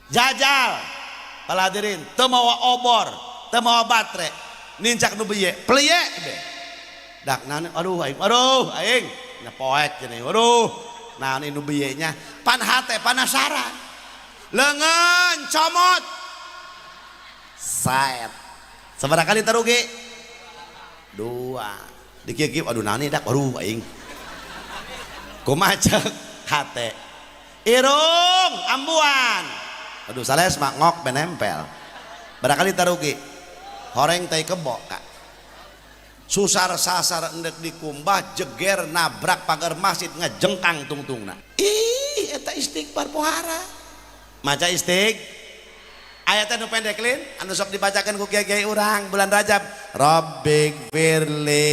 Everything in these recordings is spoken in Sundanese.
Jajal para hadirin, teu mawa obor, teu mawa baterai, nincak nu beye, pliye be. Dak naon, aduh aing nyepoek cenah, aduh naon nu beye nya, pan hate panasaran. Leungeun comot. Saet. Sabaraha kali tarugi? Dua. Dikieu-kieu aduh naon dak, aduh aing. Kumaha cek hate? Irung ambuan. Aduh sales mah ngok benempel. Barangkali tarugi. Horeng tai kebo kak. Susar sasar endek dikumbah jeger nabrak pagar masjid ngejengkang tungtungna. Ih eta istighfar pohara. Maca istig ayatnya nu pendek lin anu sok dibacakan ku kiai-kiai urang bulan Rajab. Rabbighfirli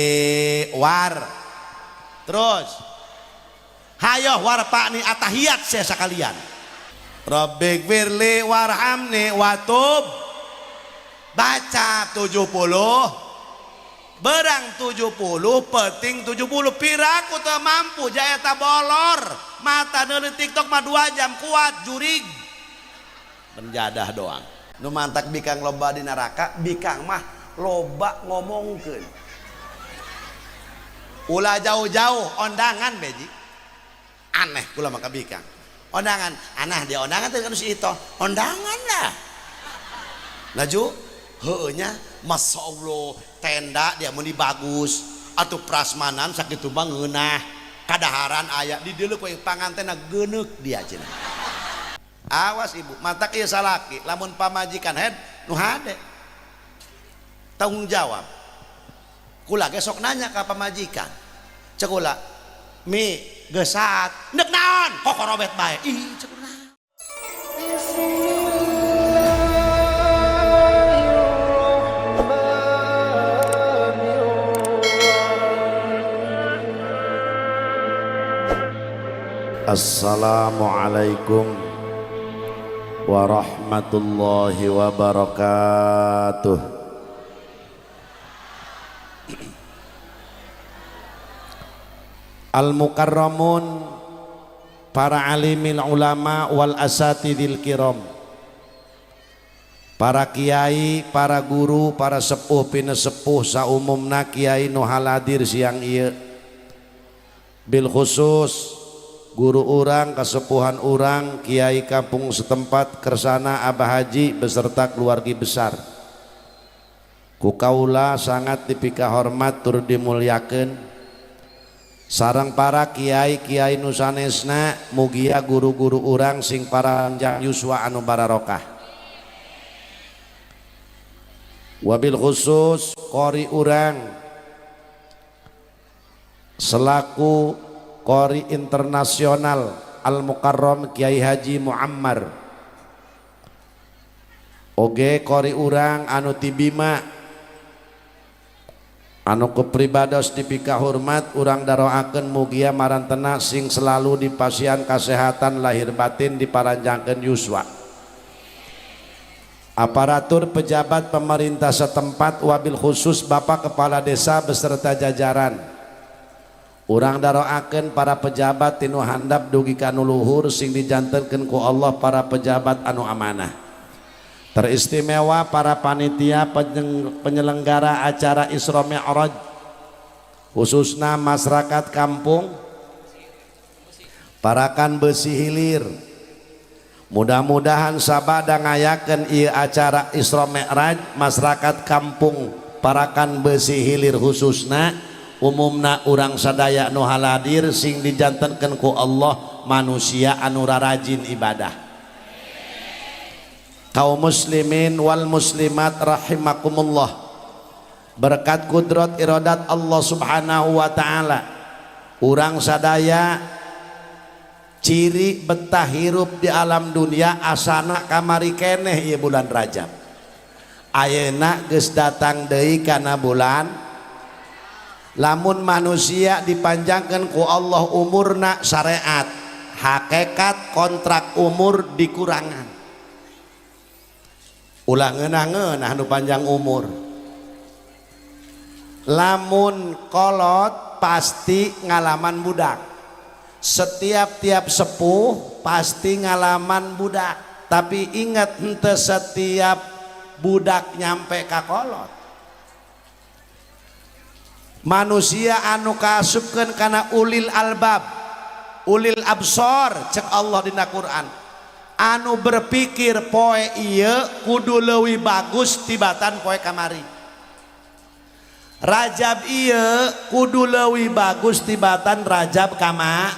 war. Terus hayoh warpani atahiyat saya sekalian. Rabbighfirli warhamni watub. Baca 70 berang 70 peting 70 piraku teu mampu jaeta bolor mata neuli TikTok mah 2 jam kuat jurig menjadah doang. Nu mantak bikang loba di neraka, bikang mah loba ngomongkeun. Ulah jauh-jauh ondangan beji. Aneh kula mah ka bikang. Ondangan, anah dia ondangan teh kan si itu. Ondangan lah. Laju heueuh nya Masya Allah tenda dia meuni bagus atuh prasmanan sakitu mah ngeunah kadaharan aya di dieu ku pangantena geuneuk dia cenah. Awas ibu, matak ieu salaki lamun pamajikan head nu hade tanggung jawab. Kula ge sok nanya ka pamajikan. Cek kula, mi geusat neuk naon kokorobet bae. Ih cek kula. Assalamualaikum warahmatullahi wabarakatuh. Al-mukarramun, para alimil ulama wal asatidil kiram, para kiai, para guru, para sepuh pinesepuh saumumna kiai nu haladir siang ieu, bil khusus guru urang, kasepuhan urang, kiai kampung setempat Kersana Abah Haji beserta keluarga besar. Ku kaula sangat dipika hormat tur dimuliakeun sareng para kiai-kiai nu sanesna, mugia guru-guru urang sing paranjang yuswa anu bararokah. Wabil khusus qori urang selaku qori internasional Al-Mukarram Kiai Haji Muammar, oge qori urang anu ti Bima anu kepribados dipika hormat, urang daroakeun mugia marantena sing selalu dipasihan kasehatan lahir batin diparanjangkeun yuswa. Aparatur pejabat pemerintah setempat wabil khusus Bapak Kepala Desa beserta jajaran, urang daroakeun para pejabat tinu handap dugi ka nu luhur sing dijantenkeun ku Allah para pejabat anu amanah. Teristimewa para panitia penyelenggara acara Isra Mi'raj khususna masyarakat kampung Parakan Besi Hilir. Mudah-mudahan sabada ngayakeun ieu acara Isra Mi'raj masyarakat kampung Parakan Besi Hilir khususna umumna urang sadaya nu haladir sing dijantenkeun ku Allah manusia anu rarajin ibadah. Kaum muslimin wal muslimat rahimakumullah, berkat kudrat iradat Allah subhanahu wa ta'ala urang sadaya ciri betah hirup di alam dunia asana kamari keneh ieu bulan Rajab. Ayeuna geus datang deui kana bulan. Lamun manusia dipanjangkeun ku Allah umurna syariat, hakikat kontrak umur dikurangan. Ulah ngeunah-ngeunah nu panjang umur. Lamun kolot pasti ngalaman budak. Setiap tiap sepuh pasti ngalaman budak. Tapi ingat, henteu setiap budak nyampe ka kolot. Manusia anu kaasupkeun kana ulil albab, ulil absor, cek Allah dina Quran, anu berpikir poe ieu kudu leuwih bagus tibatan poe kamari. Rajab ieu kudu leuwih bagus tibatan Rajab kama.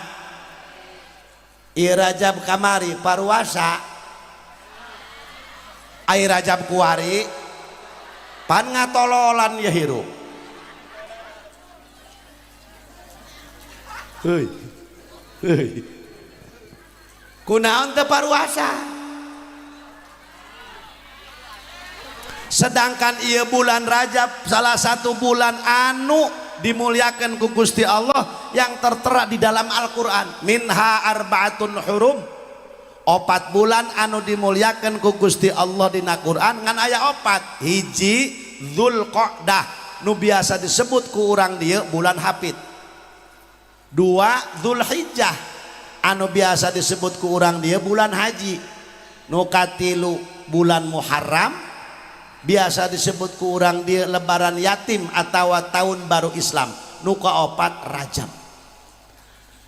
Ieu Rajab kamari paruasa, ai Rajab kuari pan ngatololan ye hirup. Heuy. Heuy. Kunaon teu paruasa? Sedangkan ieu bulan Rajab salah satu bulan anu dimuliakan ku Gusti Allah yang tertera di dalam Al-Qur'an. Minha arbaatun hurum. 4 bulan anu dimuliakan ku Gusti Allah dina Qur'an ngan aya 4. Hiji Dzulqa'dah nu biasa disebut ku urang dieu bulan Hafid. 2 Dzulhijjah anu biasa disebut ku urang dieu bulan haji. Nu katilu bulan Muharram biasa disebut ku urang dieu lebaran yatim atau tahun baru Islam. Nu kaopat Rajab.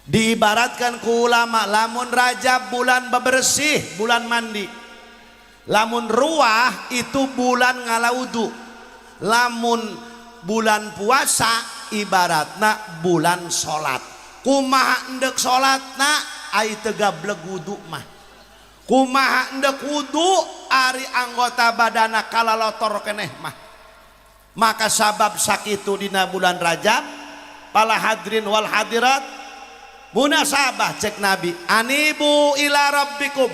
Diibaratkan ku ulama lamun Rajab bulan bebersih, bulan mandi. Lamun ruah itu bulan ngalaudu. Lamun bulan puasa ibaratna bulan salat. Kumaha endek salatna ai teu gableg wudu mah. Kumaha endek wudu ari anggota badana kalalotor keneh mah. Maka sabab sakitu dina bulan Rajab, pala hadirin wal hadirat, munasabah cek Nabi, anibu ila rabbikum.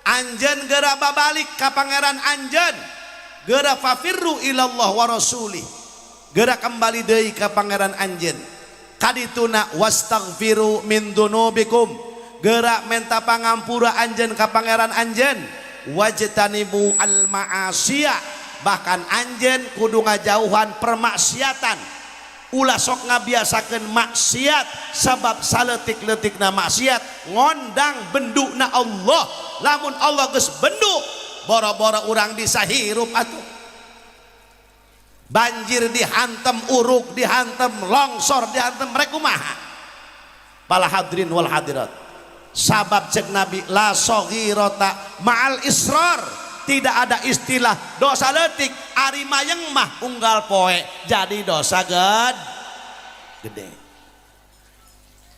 Anjeun geura babalik ka pangeran anjeun. Geura fafirru ilallah wa rasulih. Geura kembali deui ka pangeran anjeun. Kadituna wastaghfiru min dunubikum. Geura menta pangampura anjeun ka pangeran anjeun. Wajtanibu al ma'asiya. Bahkan anjeun kudu ngajauhan permaksiatan. Ulah sok ngabiasakeun maksiat, sabab saleutik-leutikna maksiat ngondang benduna Allah. Lamun Allah geus bendu, boro-boro urang bisa hirup atuh. Banjir dihantem, uruk dihantem, longsor dihantem, rek kumaha? Pala hadirin wal hadirat. Sabab cek Nabi la saghirata ma'al israr, tidak ada istilah dosa leutik, ari mayeng mah unggal poe jadi dosa gede.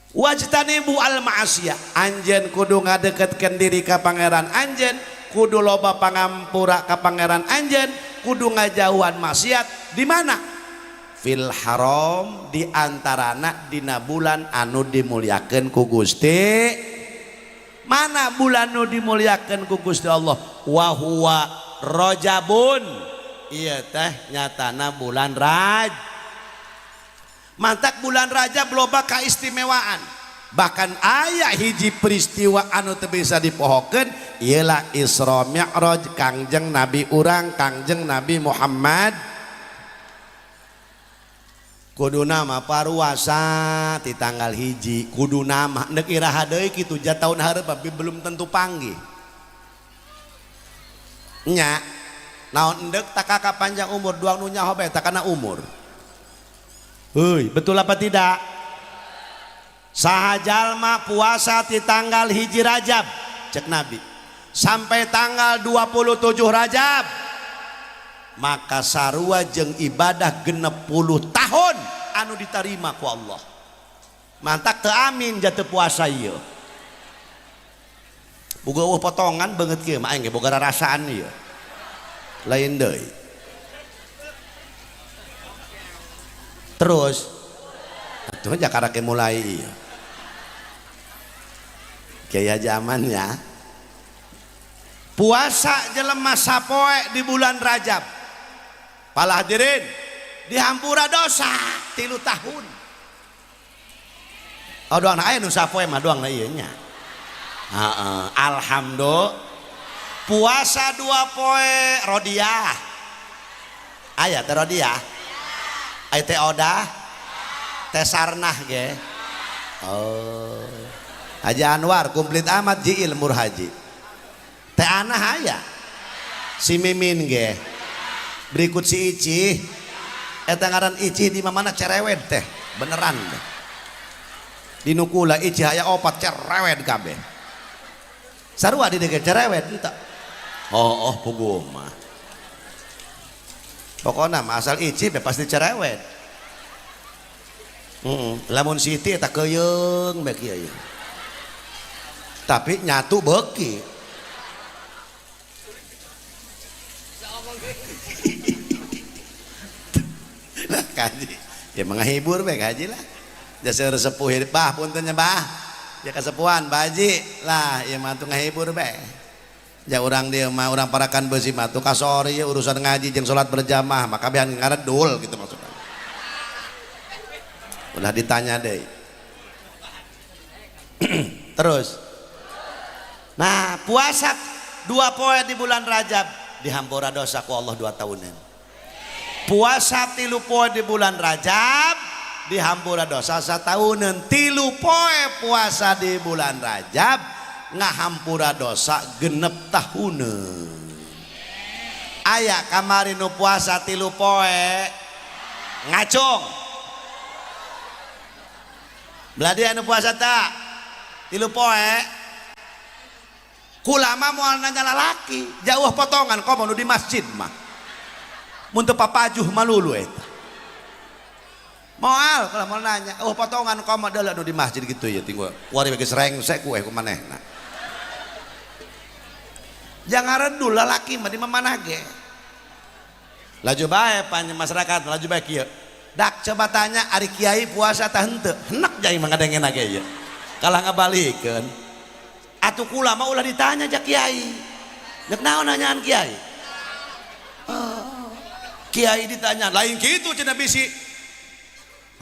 Wajtanibu al ma'asiyah, anjeun kudu ngadeketkeun diri ka pangeran anjeun, kudu loba pangampura ka pangeran anjeun, kudu ngajauhan maksiat. Di mana? Fil haram, di antarana dina bulan anu dimuliakeun ku Gusti. Mana bulan nu dimuliakeun ku Gusti Allah? Wa huwa Rajabun. Ieu teh nyatana bulan Rajab. Mantak bulan Rajab loba kaistimewaan. Bahkan aya hiji peristiwa anu teu bisa dipohokeun, ialah Isra Mi'raj Kangjeng Nabi urang, Kangjeng Nabi Muhammad. Kuduna mah paruasa ti tanggal 1, kuduna mah neuk iraha deui kitu ja taun hareup tapi belum tentu panggih. Nya naon endek takaka panjang umur duang nu nyaho bae takana umur. Heuy, betul apa tidak? Saha jalma puasa ti tanggal 1 Rajab cek Nabi sampai tanggal 27 Rajab, maka sarua jeung ibadah 60 tahun anu diterima ku Allah. Mantak teu amin jatuh puasa ieu. Boga eueuh potongan beungeut kieu mah aing ge boga rarasaan ieu. Lain deui. Terus atuh jakara ke mulai ieu. Kiai Haji Aman ya. Puasa jelema sapoe di bulan Rajab. Pala hadirin, dihampura dosa 3 tahun. Oh doang aya nu sapoe mah doang ieu nya. Heeh, alhamdulillah. Puasa 2 poe rodiah. Aya teh rodiah. Aya teh odah. Teh sarnah ge. Oh. Haji Anwar komplit amat ji ilmu haji. Teh Ana aya. Si Mimin ge. Berikut si Ici. Eta ngaran Ici di mana cerewet teh, beneran teh. Di nukula Ici aya opat cerewet kabeh. Sarua di dege cerewet entah. Oh, oh puguh mah. Pokoknya mah asal Ici be pasti cerewet. Lamun Siti eta keyeung be kieu. Tapi nyatu beuki. Lah kaji, ya menghibur be kaji lah. Jasa sepuh hidup bah punten nya bah. Ya kasepuhan bah haji lah ya mah atuh ngahibur be. Ya urang dieu mah urang parakan beusi mah atuh kasori ya urusan ngaji jeung salat berjamaah maka kabehan ngaredul gitu maksudnya. Ulah ditanya deh. Terus. Nah, puasa 2 poe di bulan Rajab dihampura dosa ku Allah 2 tahunan. Puasa 3 poe di bulan Rajab dihampura dosa 1 tahunan. 3 poe puasa di bulan Rajab ngahampura dosa 6 tahunan. Aya kamari nu puasa 3 poe ngacung. Beladi anu puasa tak 3 poe kulama moal nanya lalaki jauh potongan komo nu di masjid mah mun teu papajuh malulu eta moal kalau mau nanya oh potongan komo deuleu nu di masjid gitu ya tinggal wari geus rengsek ku manehna jangan redul lalaki mah di mana ge laju bae pan masyarakat laju bae kieu dak coba tanya ari kiai puasa tah henteu henek jai mah ngadengena ge ieu kalah ngabalikeun atuh kula mah ulah ditanya ja kiai nek naon nanyaan kiai oh, kiai ditanya lain kitu cenah bisi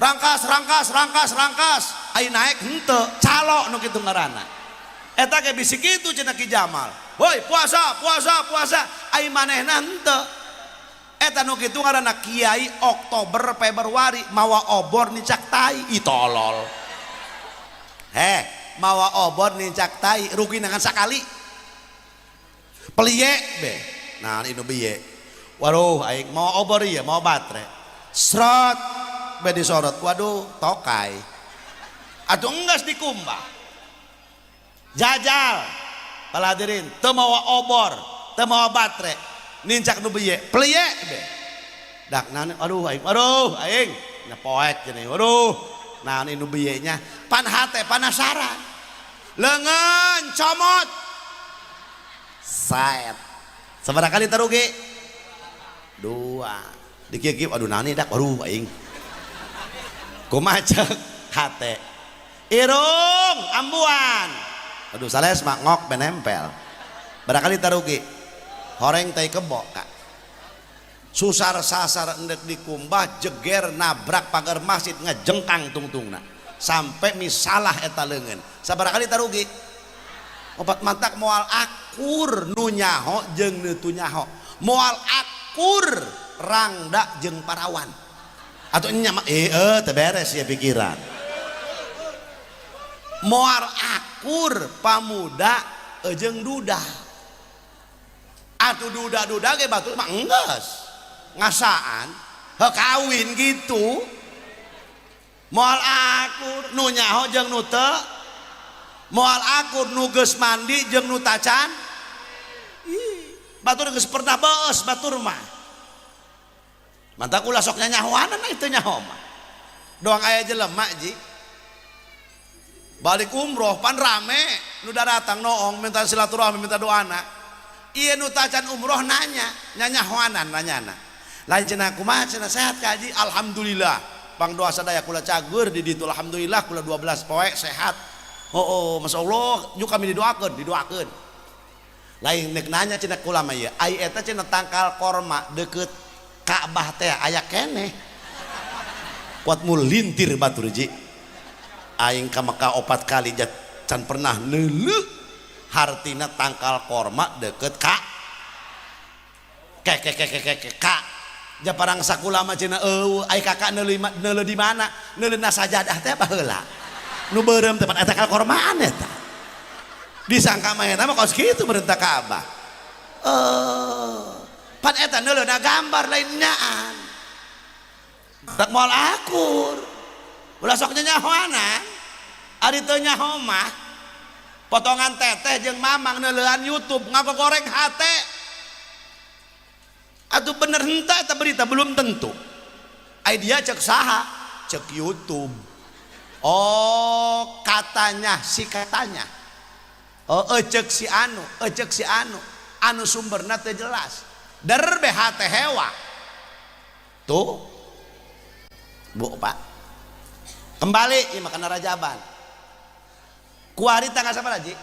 rangkas rangkas rangkas rangkas ai naek henteu calo nu kitu ngaranna eta ge bisi kitu cenah Ki Jamal woi puasa puasa puasa ai manehna henteu eta nu kitu ngaranna kiai Oktober Februari mawa obor nincak tai ih tolol heh mawa obor nincak tai rugi nangan sakali peliye be nah ini biye waduh aing mawa obor ieu mawa baterai srot be disorot waduh tokai atuh enggeus dikumbah jajal para hadirin teu mawa obor teu mawa baterai nincak nu biye peliye be dak naon aduh aing nyepoek cenah waduh nah ini nu biye nya pan hate panasaran leungeun comot saet sabaraha kali tarugi 2 dikieu-kieu aduh naon dak aduh aing kumaha cek hate irung ambuan aduh sales mah ngok benempel barang kali tarugi horeng tai kebo kak susar sasar endek dikumbah jeger nabrak pagar masjid ngejengkang tungtungna sampai misalah eta leungeun sabaraha kali tarugi opat mantak moal akur nu nyaho jeung nu teu nyaho moal akur rangda jeung parawan atau nya mah teu beres ya pikiran moal akur pamuda jeung duda atuh duda-duda ge batur mah enggeus ngasaan heuh kawin gitu moal akur nu nyaho jeung nu teu moal akur nu geus mandi jeung nu tacan ih batur geus pernah beus batur mah mantak ulah sok nyanyahoanan itu nyaho mah doang aya jelema ji balik umroh pan rame nu daratang noong minta silaturahmi minta doana ieu nu tacan umroh nanya nyanyahoanan nanyana lain cenah kumaha cenah sehat ka haji alhamdulillah pang doa sadaya kula cager di ditu alhamdulillah kula 12 poe sehat oh, oh masyaallah juk kami didoakeun didoakeun lain nek nanya cenah kula mah ieu ai eta cenah tangkal korma deukeut Ka'bah teh aya keneh kuat mul lintir batur ji aing ka Mekah 4 kali can pernah neuleuh hartina tangkal korma deukeut ka ke ke ke ke ke ka japarang sakula mah cenah eueuh ai kakak neuleuh di mana neuleuna sajadah teh baheula nu beureum teh pan eta tangkal kormaan eta Disangka manehna mah kos kitu merintah ka Abah. Eh, pan eta neuleuhna gambar, lain nyaan. Tak moal akur. Ulah sok nyahoanan. Ari teu nyaho mah potongan teteh jeung mamang neuleuhan YouTube ngagogoreng hate. Atuh bener henteu eta berita belum tentu. Ai dia cek saha? Cek YouTube. Oh, katanya si katanya. Oh, cek si anu, cek si anu. Anu sumberna teu jelas. Der BHT hewa. Tuh. Bu, Pak. Kembali ieu makana Rajaban. Kuari tanggal sabaraha, Ji?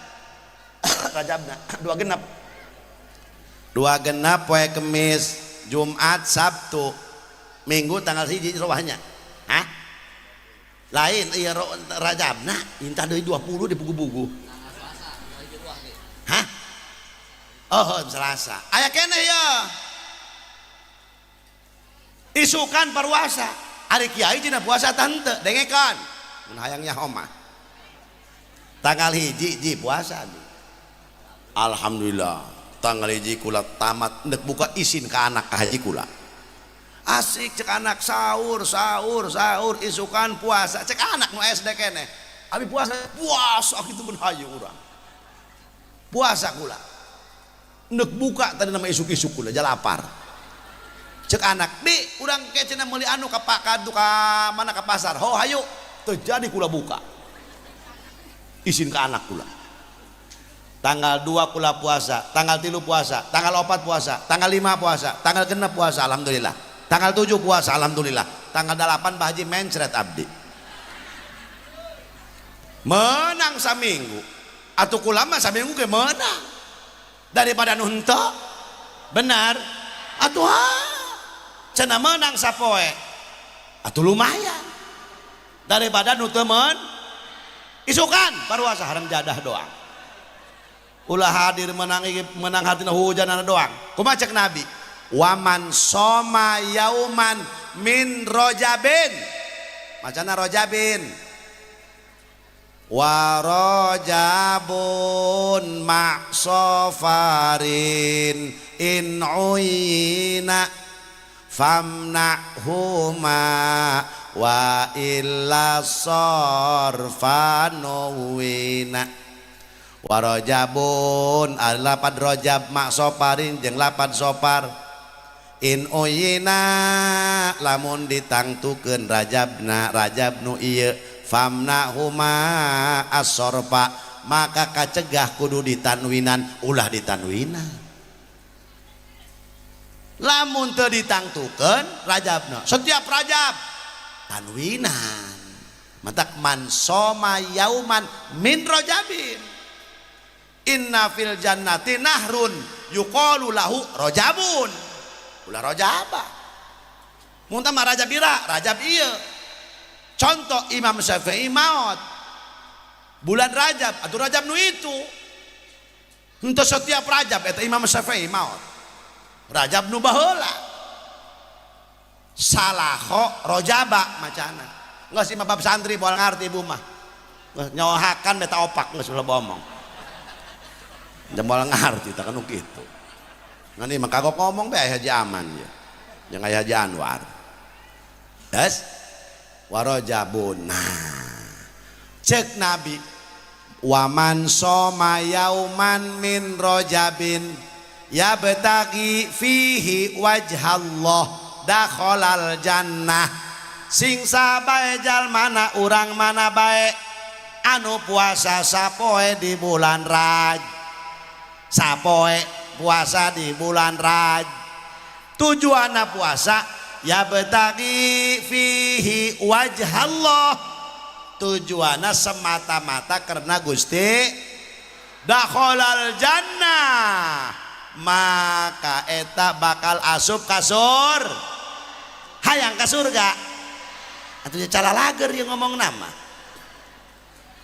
Rajabna 26. 26 poe Kemis, Jumat, Sabtu, Minggu tanggal 1 rohnya. Hah? Lain iya Rajabna intah deui 20 di buku-buku. Hah? Oh, Selasa. Aya keneh ya. Isukan paruasa. Ari kiai cenah puasa tante, dengekan. Mun hayang nyaho mah. Tanggal 1 ji puasa di. Alhamdulillah. Tanggal 1 kula tamat ndek buka isin ke anak ka haji kula. Asik cek anak sahur, sahur, sahur, isukan puasa. Cek anak nu SD keneh. Abi puasa, puasa kitu mun hayu urang. Puasa kula. Ndek buka tadi nama isuk-isuk kula jalapar. Cek anak, "Di, urang ke cenah meuli anu ka Pak Kadu ka mana ka pasar." Ho hayu. Terjadi kula buka. Isin ke anak kula. Tanggal 2 kula puasa, tanggal 3 puasa, tanggal 4 puasa, tanggal 5 puasa, tanggal 6 puasa, alhamdulillah. Tanggal 7 puasa, alhamdulillah. Tanggal 8 Pak Haji mencret abdi. Menang saminggu. Atuh kula mah saminggu ge menang. Daripada nu henteu. Benar. Atuh ha. Cenah menang sapoe. Atuh lumayan. Daripada nu teu men. Isukan paruasa haram jadah doang. Ulah hadir menang menang hatina hujan doang. Kumaha cek Nabi? Waman soma yauman min rojabin. Macana rojabin. Wa rojabun ma'sofarin in uyina famna'huma wa illa sorfanuwina. Warojabun ari lapad rojab maksoparin jeung lapad sopar in uyina lamun ditangtukeun rajabna rajab nu ieu famna huma as-sorfa maka kacegah kudu ditanwinan ulah ditanwinan lamun teu ditangtukeun rajabna setiap rajab tanwinan matak man soma yauman min rajabin inna fil jannati nahrun yuqalu lahu rajabun ulah rajaba mun tah mah rajab ira rajab ieu. Contoh Imam Syafi'i maot bulan Rajab atau Rajab nu itu henteu setiap Rajab eta Imam Syafi'i maot Rajab nu baheula salaho rojaba macana geus imam bab santri moal ngarti ibu mah geus nyohakan beta opak geus ulah bomong moal ngarti tah kanu kitu ngan ieu mah kagok ngomong bae Haji Aman ya jeung aya Haji Anwar. Yes warajabun. Nah cek Nabi waman soma yauman min rajabin yabtaghi fihi wajhallah dakhalal jannah. Sing sabae jalmana urang mana bae anu puasa sapoe di bulan Raj, sapoe puasa di bulan Raj, tujuanna puasa yabtaghi fihi wajhallah, tujuanna semata-mata karena Gusti, dakhalal jannah maka eta bakal asup kasur hayang ka surga. Atuh cara lager yang ngomong nama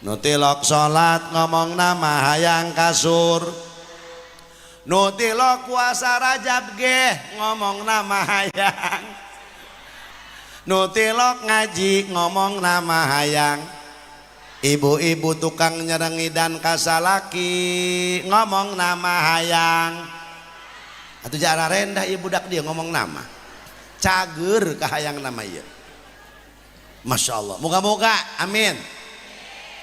nu tilok salat ngomong nama hayang kasur, nu tilok puasa Rajab ge ngomong nama hayang, nu tilok ngaji ngomong nama hayang. Ibu-ibu tukang nyerengidan kasalaki ngomong nama hayang atuh jara rendah ieu budak dia ngomong nama cager ka hayang nama ieu. Masya Allah, moga-moga amin.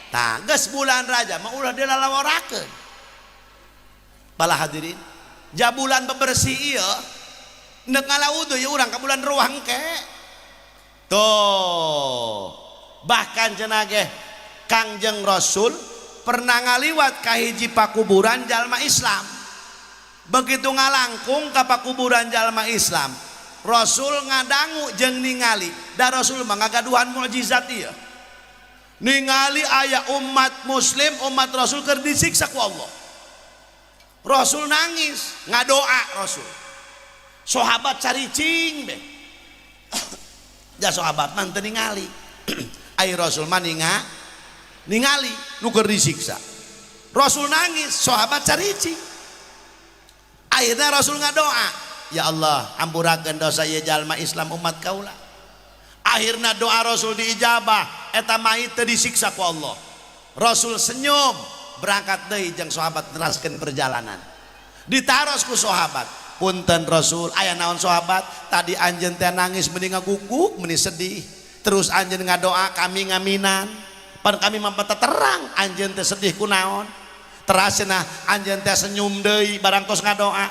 Tah geus bulan Rajab mah ulah dilalaworakeun. Bala hadirin, ja bulan bebersih ieu neuk ngala wudu ieu urang ka bulan ruang ke. Tuh, bahkan cenah ge Kangjeng Rasul pernah ngaliwat ka hiji pakuburan jalma Islam. Begitu ngalangkung ka pakuburan jalma Islam, Rasul ngadangu jeung ningali. Da Rasul mah ngagaduhan mukjizat ieu. Ningali aya umat muslim, umat Rasul keur disiksa ku Allah. Rasul nangis, ngadoa Rasul. Sahabat caricing be. Ja sahabat mah teu ningali. Ai Rasul mah ningali nu keur disiksa. Rasul nangis, sahabat caricing. Akhirnya Rasul ngadoa, ya Allah, hampurakeun dosa ieu jalma Islam umat kaula. Akhirnya doa Rasul diijabah, eta mayit teu disiksa ku Allah. Rasul senyum, berangkat deui jeung sahabat neraskeun perjalanan. Ditaros ku sahabat, punten Rasul, aya naon sahabat? Tadi anjeun teh nangis meni ngaguguk, meni sedih. Terus anjeun ngadoa kami ngaminan. Pan kami mah terang anjeun teh sedih ku naon? Teras cenah anjeun teh senyum deui barang tos ngadoa.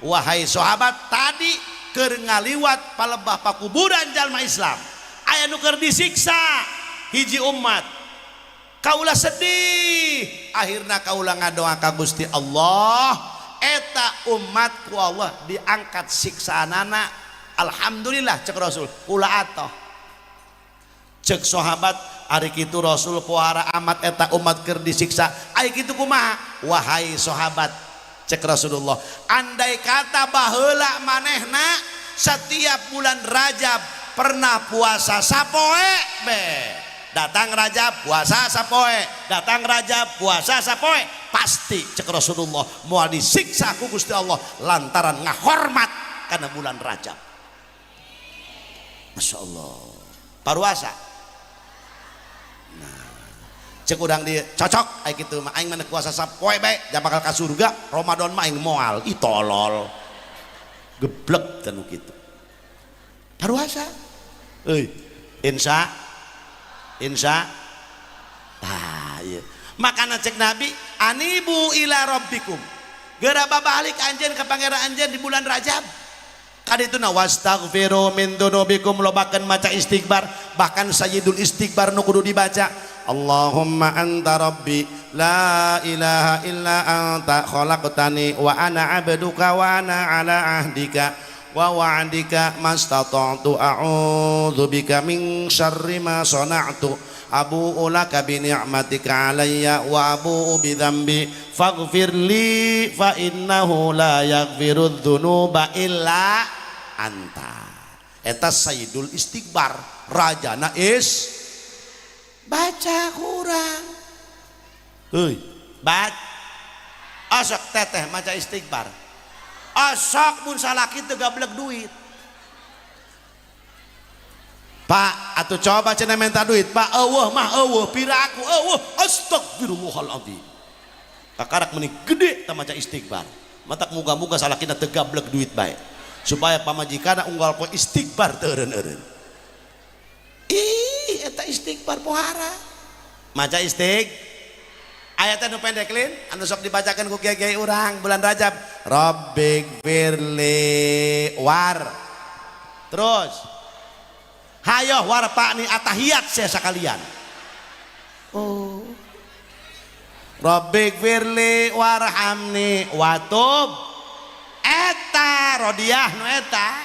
Wahai sahabat, tadi keur ngaliwat palebah pakuburan jalma Islam, aya nu keur disiksa hiji umat. Kaula sedih, akhirna kaula ngadoa ka Gusti Allah, eta umat ku Allah diangkat siksaanana. Alhamdulillah cek Rasul, kula atoh. Cek sahabat, ari kitu Rasul pohara amat eta umat keur disiksa, ari kitu kumaha? Wahai sahabat, cek Rasulullah, andai kata baheula manehna setiap bulan Rajab pernah puasa sapoe be, datang Rajab puasa sapoe, datang Rajab puasa sapoe, pasti cek Rasulullah moal disiksa ku Gusti Allah lantaran ngahormat karena bulan Rajab. Masya Allah, paruasa. Nah, cek urang dia cocok ai kitu mah, aing mah puasa sapoe bae ja bakal ka surga, Ramadan mah aing moal. Ih tolol, geblek tanu kitu. Paruasa euy, insya insya. Tah ieu makana cek Nabi, anibu ila rabbikum, geura babalik anjeun ka pangeran anjeun di bulan Rajab. Kadituna wastaghfiru min dzunubikum, lobakeun maca istighfar. Bahkan sayyidul istighfar nu kudu dibaca, Allahumma anta rabbi la ilaha illa anta khalaqtani wa ana abduka wa ana ala ahdika wa wa'dika mastata'tu a'udzu bika min syarri ma sana'tu abu'u laka bi ni'matika alayya wa abu'u bi dzambi faghfir li fa innahu la yaghfiru dzunuba illa anta. Eta sayyidul istighfar, rajana is baca kurang heuy bat asok teteh maca istighfar, asok mun salaki teu gablek duit. Pak, atau coba cenah minta duit, Pak, eueuh mah eueuh, pira aku eueuh, astagfirullahaladzim. Kakarak meni gede tah maca istighfar. Matak muga-muga salakina teu gablek duit bae. Supaya pamajikanna unggal poe istighfar teu eureun-eureun. Ih, eta istighfar pohara. Maca istig ayat anu pendek lin, anu sok dibacakan ku kiai-kiai urang bulan Rajab. Rabbighfirli war. Terus hayo warpani atahiyat saya sekalian. Oh. Rabbighfirli warhamni watub. Eta rodiah nu eta.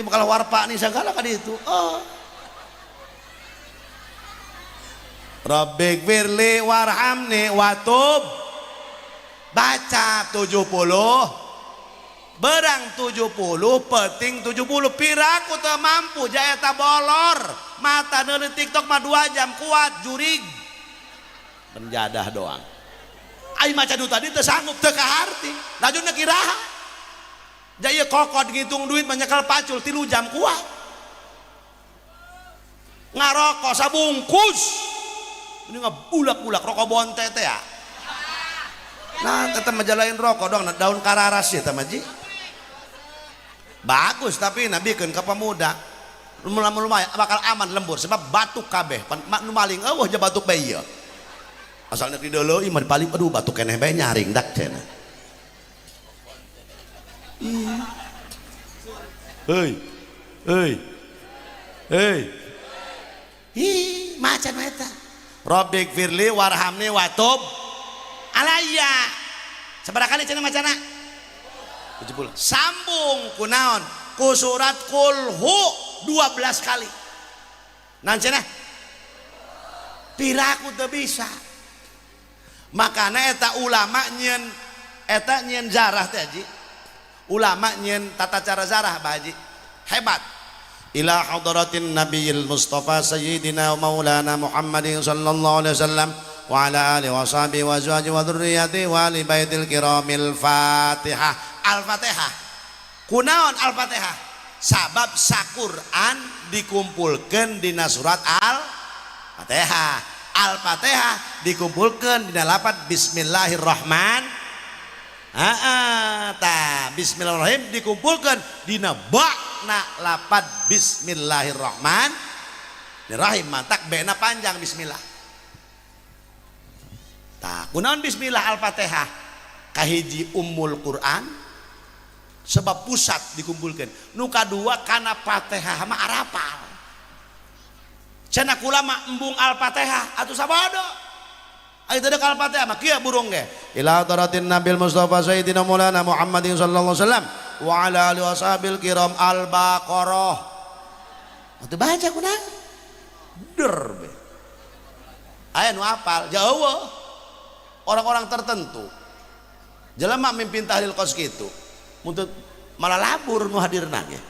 Ieu kalau warpani segala ka ditu. Oh. Rabbighfirli warhamni watub. Baca 70 berang 70 peting 70 piraku teu mampu ja eta bolor mata neuleuh TikTok mah 2 jam kuat jurig penjadah doang. Ai maca nu tadi teu sanggup, teu kaharti lajunna kiraha ja ieu kokot ngitung duit manyekal pacul 3 jam kuat, ngarokok sabungkus. Ini ngabulak-bulak rokok bonte teh ya. Nah, tetep majalain rokok dong, daun kararas ya teh. Bagus tapi nabi keun ka pemuda. Lumayan bakal aman lembur sebab batuk kabeh. Nu maling eueuh je batuk bae ieu. Asalna di deuleu mah paling aduh batuk keneh bae nyaring dak cenah. Hei. Hei. Hei. Ih, macan eta. Rabbik firli warhamni watub alayya. Sabaraha kali cenah macana? 70. Sambung kunaon? Ku surat kulhu 12 kali. Naon cenah? Piraku teu bisa. Makana eta ulama nyieun eta nyieun zarah teh haji. Ulama nyieun tata cara zarah Pak Haji. Hebat. Ila hadratin nabiyil mustafa sayyidina wa maulana Muhammadin sallallahu alaihi wasallam wa ala alihi wa sahbihi wa azwajihi wa dzurriyyatihi wa ali baitil kiramil Fatihah. Al-Fatihah. Kunaon Al-Fatihah? Sabab saquran dikumpulkeun dina surat Al-Fatihah. Al-Fatihah dikumpulkeun dina lapat Bismillahirrahman. Ta Bismillahirrahmanirrahim dikumpulkeun dina bakna lapat Bismillahirrahmanirrahim. Mantak bena panjang bismillah. Tah kunaon bismillah Al-Fatihah? Kahiji ummul Quran sebab pusat dikumpulkan. Nu kadua kana Fatihah mah arapal. Cenah kula mah embung Al-Fatihah atuh sabodo. Ayo teu Al-Fatihah mah kieu burung ge. Ila hadratin Nabil Mustafa Sayyidina Maulana Muhammadin sallallahu alaihi wasallam wa ala alihi washabil kiram Al-Baqarah. Atuh baca kunaon? Der be. Aya nu apal jauh. Orang-orang tertentu jelema mimpin tahlil kos kitu untuk malah labur nu hadirna ge.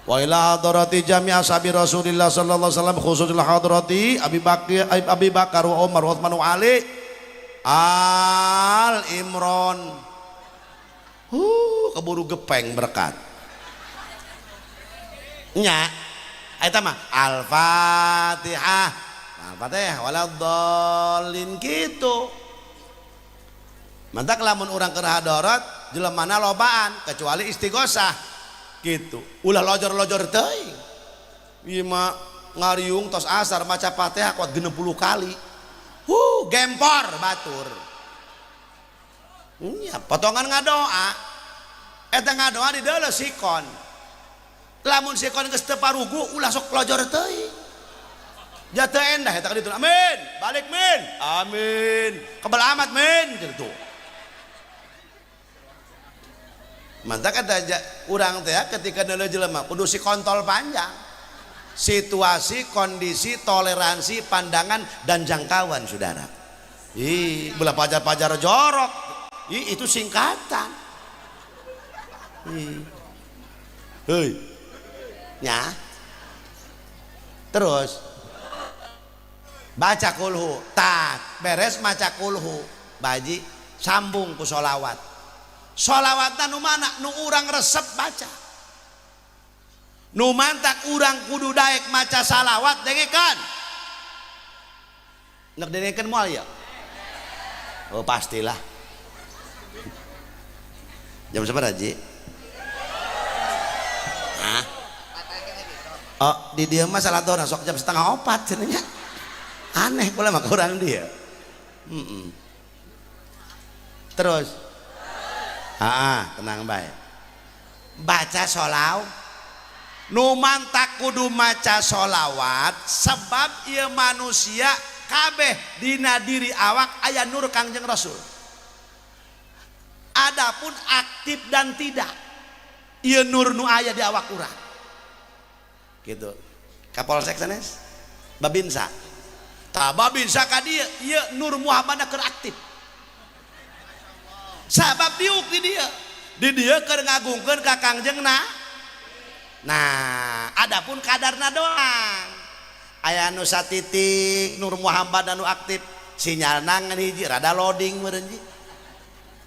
Wa ila hadrati jami' ashabi Rasulillah sallallahu alaihi wasallam khususul hadrati Abi Bakar, Abi Bakar wa Umar wa Utsman wa Ali Al Imran. Keburu gepeng berkat. Nya eta mah Al-Fatihah. Al-Fatihah waladdallin kitu. Mantak lamun urang keur hadarat jelemana lobaan kecuali istighosah gitu. Ulah lojor-lojor teuing. Ieu mah ngariung tos asar maca Fatihah kuat 60 kali. Gempor batur. Nya potongan ngadoa. Eta ngadoa di deuleu sikon. Lamun sikon geus teu parugu ulah sok lojor teuing. Jatuh endah eta ka ditu. Amin. Balik min. Amin. Kebal amat min gitu. Mantap kata urang teh ketika neuleuh jelema kudu si kontol panjang. Situasi, kondisi, toleransi, pandangan dan jangkauan saudara. Ih, belah pajar-pajar jorok. Ih, itu singkatan. Ih. Hei. Nya. Terus baca kulhu, tak beres maca kulhu, baji sambung ku solawat. Solawatna nu mana? Nu urang resep baca. Nu mantak urang kudu daek maca salawat dengekeun. Nek dengekeun moal ya? Oh pastilah. Jam sabaraha Ji? Hah? Oh, di dieu mah saladona sok jam 3:30 cenah nya. Aneh kula mah kurang dia. Terus tenang bae. Baca sholawat. Nu mantak kudu maca sholawat sebab ieu manusia kabeh dina diri awak aya nur Kangjeng Rasul. Adapun aktif dan tidak ieu nur nu aya di awak urang. Gitu. Kapolsek sanes? Babinsa. Tah babinsa ka dieu ieu nur Muhammadna keur aktif. Sabab diuk di dieu. Di dieu keur ngagungkeun ka Kangjeng na. Nah, adapun kadarna doang. Aya nu satitik Nur Muhammad anu aktif, sinyalna ngan hiji rada loading meureun ji.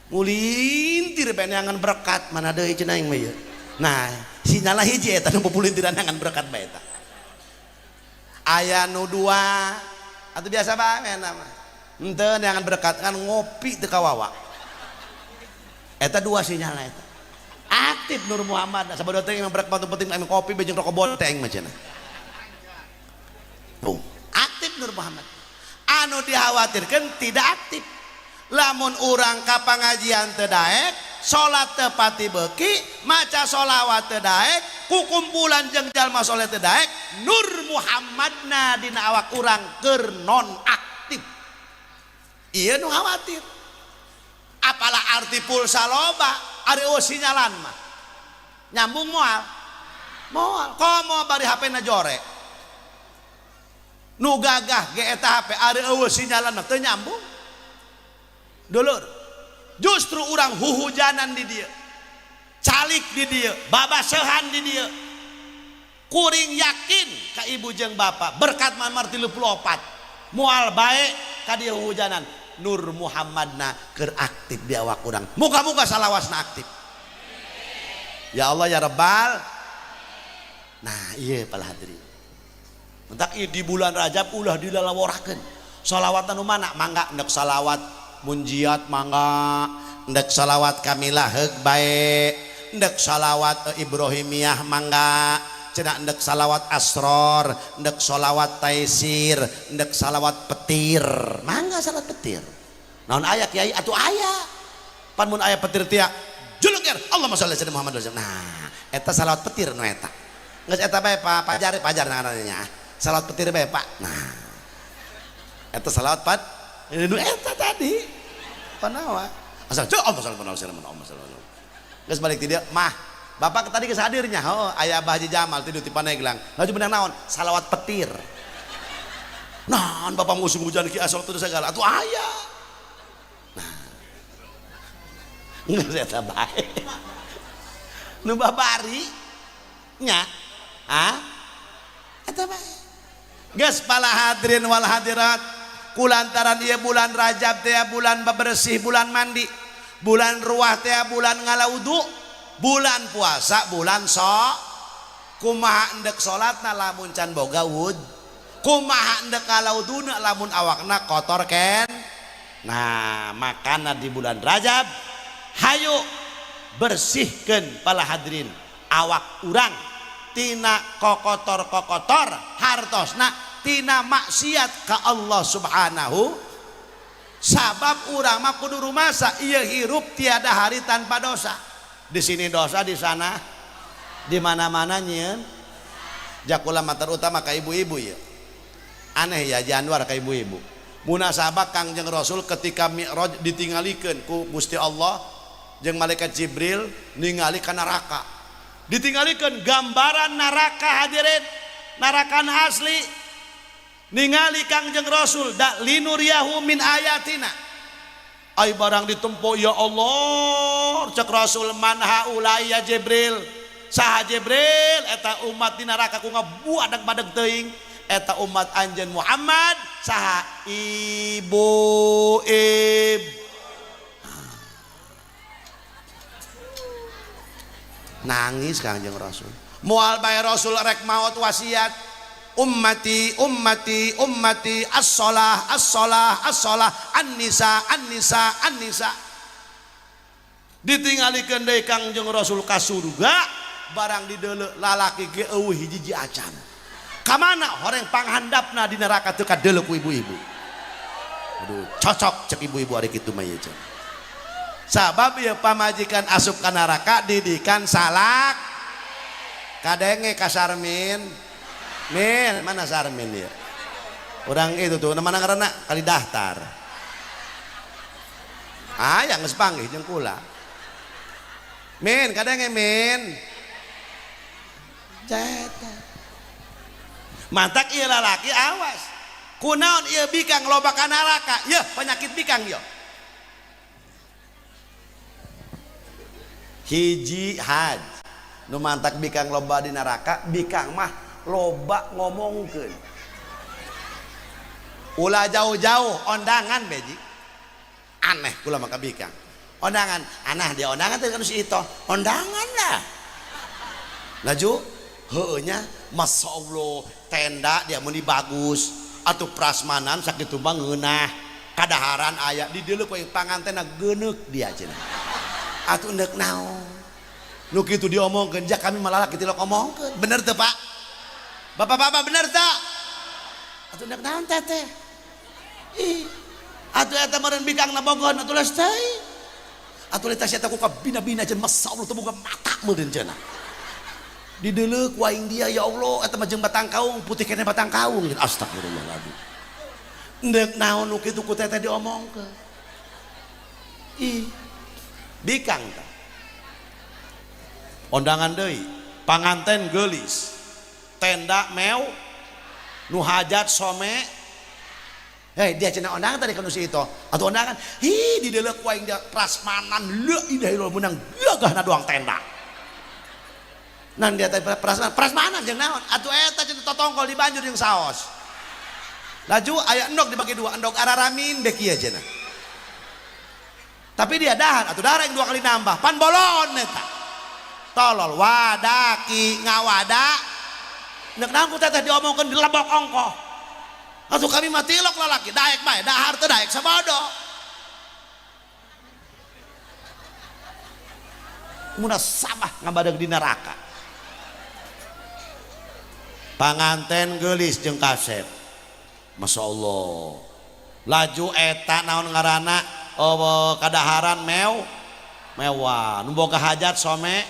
Ngulintir bae neangan berkat mana deui cenah aing mah ieu. Nah, sinyalna hiji eta nu pupulintiran neangan berkat bae eta. Aya nu dua, Atuh biasa bae mah. Henteu neangan berkat kan ngopi teu kawawa. Eta dua sinyalna eta. Aktif Nur Muhammad sabodo teh emang berkat penting emang kopi jeung rokok bonteng mah cenah. Tuh, aktif Nur Muhammad. Anu dikhawatirkan tidak aktif. Lamun urang ka pangajian teu daek, salat teu pati beuki, maca sholawat teu daek, kukumpulan jeung jalma soleh teu daek, Nur Muhammadna dina awak urang keur non aktif. Ieu nu khawatir. Apalah arti pulsa loba, ari eueuh sinyalan mah. Nyambung moal? Moal. Komo bari HP na jore. Nu gagah ge eta HP ari eueuh sinyalan mah teu nyambung. Dulur, justru urang huhujanan di dia, calik di dia, babasehan di dia. Kuring yakin ka ibu jeung bapak berkat mamar 34 moal bae ka dieu huhujanan. Nur Muhammadna keur aktif di awak urang. Muga-muga salawasna aktif. Ya Allah ya Rabbal. Nah, ieu para hadirin. Mentak ieu di bulan Rajab ulah dilalaworakeun. Salawat anu mana? Mangga ndek salawat munjiat mangga, ndek salawat kamilah heug bae, ndek salawat Ibrahimiyah mangga, cenah ndek salawat asror, ndek salawat taisir, ndek salawat petir, mangga salawat petir. Naon aya kiai atuh aya. Pan mun aya petir tia juluker Allahumma sholli ala Muhammad. Nah, eta salawat petir nu eta. Geus eta bae Pak, pajar pajar ngaranna. Salawat petir bae Pak. Nah. Eta salawat pat nu eta tadi. Panawa. Asal Allah sallallahu alaihi wasallam Allah sallallahu. Geus balik ti dieu mah. Bapak tadi geus hadirnya, oh aya Abah Haji Jamal tidur di Paneglang. Laju benang naon? Salawat petir. Naon bapak musim hujan ki asal tuh segala atuh aya. Nah. Geus eta bae. Nu babari nya. Ah? Eta bae. Geus pala hadirin wal hadirat, kulantaran ieu bulan Rajab teh bulan bebersih, bulan mandi, bulan ruah teh bulan ngalaudu, bulan puasa, bulan sok. Kumaha endek salatna lamun can boga wud, kumaha endek ngalauduna lamun awakna kotor ken. Nah, makana di bulan Rajab hayu bersihkeun pala hadirin awak urang tina kokotor-kokotor hartosna tina maksiat ka Allah Subhanahu. Sabab urang mah kudu rumasa ieu hirup tiada hari tanpa dosa. Di sini dosa, di sana, di mana-mana nyieun. Jakula mah terutama ka ibu-ibu ya. Aneh ya Januar ka ibu-ibu. Munasabah Kangjeng Rasul ketika Mi'raj ditinggalikeun ku Gusti Allah jeung malaikat Jibril ningali ka neraka. Ditinggalikeun gambaran neraka hadirin, neraka asli. Ningali Kangjeng Rasul da linuriyahu min ayatina. Ai barang ditempo ya Allah cek Rasul man haula ya Jibril. Saha Jibril eta umat di neraka ku ngabuadag-badag teuing. Eta umat anjeun Muhammad saha ibu ib. Nangis Kangjeng Rasul. Moal bae Rasul rek maot wasiat ummati ummati ummati as-shalah as-shalah as-shalah an-nisa an-nisa an-nisa. Ditinggalikeun deui Kangjeng Rasul ka surga barang dideuleu lalaki ge eueuh hiji-hiji acan. Ka mana horeng panghandapna di neraka teu kadeuleu ku ibu-ibu. Aduh, cocok cek ibu-ibu ari kitu mah ieu. Sabab ieu pamajikan asup ka neraka didikan salak. Kadenge ka Sarmin. Min, mana Sarmin ya? Orang itu tuh, mana ngaranna kali daftar. Ah, yang geus panggih jeung kula. Min, kadenge min. Jeta. Mantak ieu lalaki awas. Kunaon ieu bikang loba ka neraka? Yeuh, penyakit bikang ieu. Hiji haj nu mantak bikang loba di neraka, bikang mah loba ngomongkeun. Ulah jauh-jauh ondangan beji. Aneh kula mah ka bikang. Ondangan, anah dia ondangan teh kan si ito. Ondangan lah. Laju heueuh nya Masya Allah, tenda dia meni bagus. Atuh prasmanan sakitu mah ngeunah. Kadaharan aya di dieu ku pangantena geuneuk dia cenah. Atuh endek naon? Nu kitu diomongkeun ja kami malah lalaki tilok omongkeun. Bener teu, Pak? Bapak-bapak bener teu? Atuh endek naon teteh? Ih. Atuh eta meureun bikangna bogohan atuh les teuing. Atuh eta sia ku kabina-bina cenah masyaallah teu boga mata meureun cenah. Dideuleuk ku aing dia ya Allah eta mah jeung batang kaung putih keneh batang kaung. Astagfirullahaladzim. Endek naon nu kitu ku teteh diomongkeun. Ih. Bikang tah. Ondangan deui, panganten geulis. Tenda mew nu hajat some. Hei, dia cenah ondangan tadi kanu si itu. Atuh ondangan, hi dideuleuk ku aing dia prasmanan la ilaha illallah meunang gagahna doang tenda. Nan dia tadi prasmanan, prasmanan jeung naon? Atuh eta cenah totongkol di banjur jeung saos. Laju aya endog dibagi dua, endog araramin bek ieu cenah. Tapi dia dahar, atuh dahar yang dua kali nambah, pan bolon eta. Tolol wadaki ngawada. Nek naon ku teteh diomongkeun dilebok ongkoh. Atuh kami mah tilok lalaki, daek bae, dahar teu daek sabodo. Munasabah ngabadeg di neraka. Panganten geulis jeung kasep. Masya Allah. Laju eta naon ngaranna oh, kadaharan mewah. Nu boga hajat some.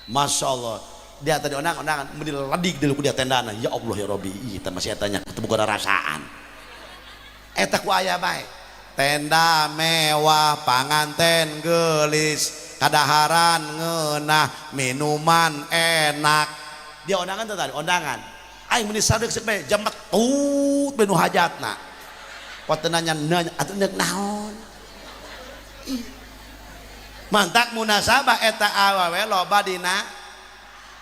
Masya Allah. Dia tadi ondang-ondangan meni ledik dulu ku dia tendana. Ya Allah ya Rabbi, ih teh masih etanya teu boga rasaan. Eta ku aya bae. Tenda mewah, panganten geulis, kadaharan ngeunah, minuman enak. Dia ondangan tuh tadi, ondangan. Aing meni sadeuk seuk bae jamet tut benu hajatna. Pote nanya nanya atuh neuk naon. Ih. Mantak munasabah eta awewe loba dina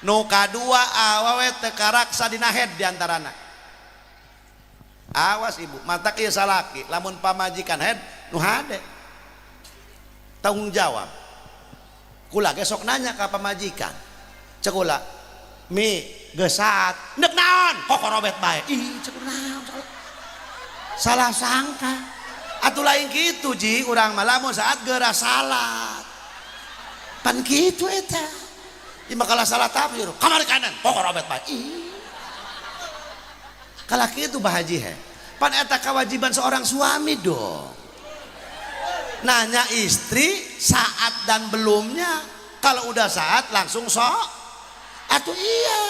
nu kadua awewe teu karaksa dina head diantarana. Awas ibu, mantak ieu salaki lamun pamajikan head nu hade. Tanggung jawab. Kula ge sok nanya ka pamajikan. Cek kula, mi gesat nek naon kokorobet bae. Ih cek naon salah sangka. Atuh lain kitu ji urang mah lamun saat geura salat. Pan kitu eta. Ieu mah kalah salah tafsir. Kamari kanan kokorobet bae. Ih. Kalah kitu Bah Haji he. Pan eta kewajiban seorang suami dong. Nanya istri saat dan belumnya. Kalau udah saat langsung sok. Atuh iya.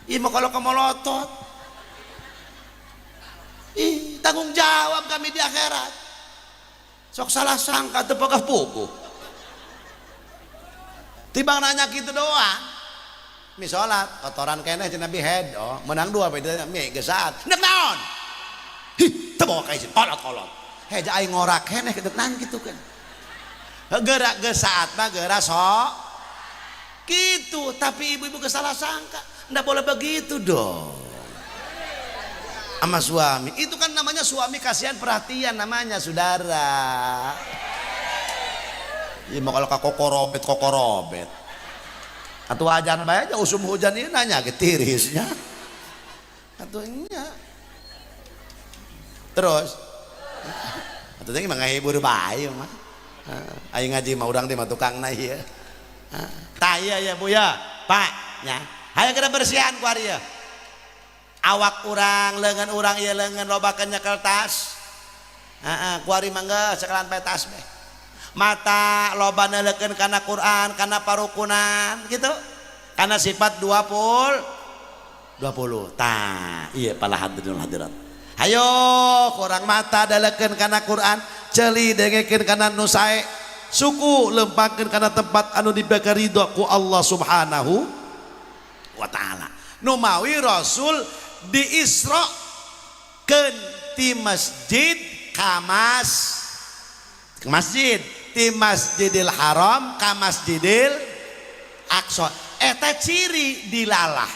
Iya mah kalau kemolotot. Ih, tanggung jawab kami di akhirat. Sok salah sangka teu pegah puguh. Tibang nanya gitu doang. Mi salat kotoran keneh cenah Nabi head. Oh, menang dua beda mi geus saat. Nek naon? Hi, teu bawa ka izin kolot-kolot. Heh, aing ngorak keneh kedek nang kitu kan. Geura geus saat mah geura sok. Gitu, tapi ibu-ibu kesalah sangka. Nggak boleh begitu dong. Sama suami. Itu kan namanya suami kasihan perhatian namanya, saudara. Ya mau kalau kokorobet kokorobet. Atau ajan bae aja usum hujan ini nanya ke tirisnya. Atau nya. Terus atau teh mah ngahibur bae mah. Aing ngaji mah urang teh mah tukangna ieu. Tah iya ya Bu ya, Pak nya. Hayang kada bersihan ku ari ieu. Awak urang, leungeun urang ieu leungeun loba nyekel tas. Heeh, ku ari mah geus sekalan pae tas beh. Mata loba neuleukeun kana Quran, kana parukunan gitu. Kana sifat 20. Tah, ieu pala hadirin hadirat. Hayo kurang mata daleukeun kana Quran, ceuli dengekeun kana nu sae, suku lempangkeun kana tempat anu diberi ridho ku Allah Subhanahu wa taala. Nu mawi Rasul diisrokeun ti masjid ka masjid, ti Masjidil Haram ka Masjidil Aqsa. Eta ciri dilalah.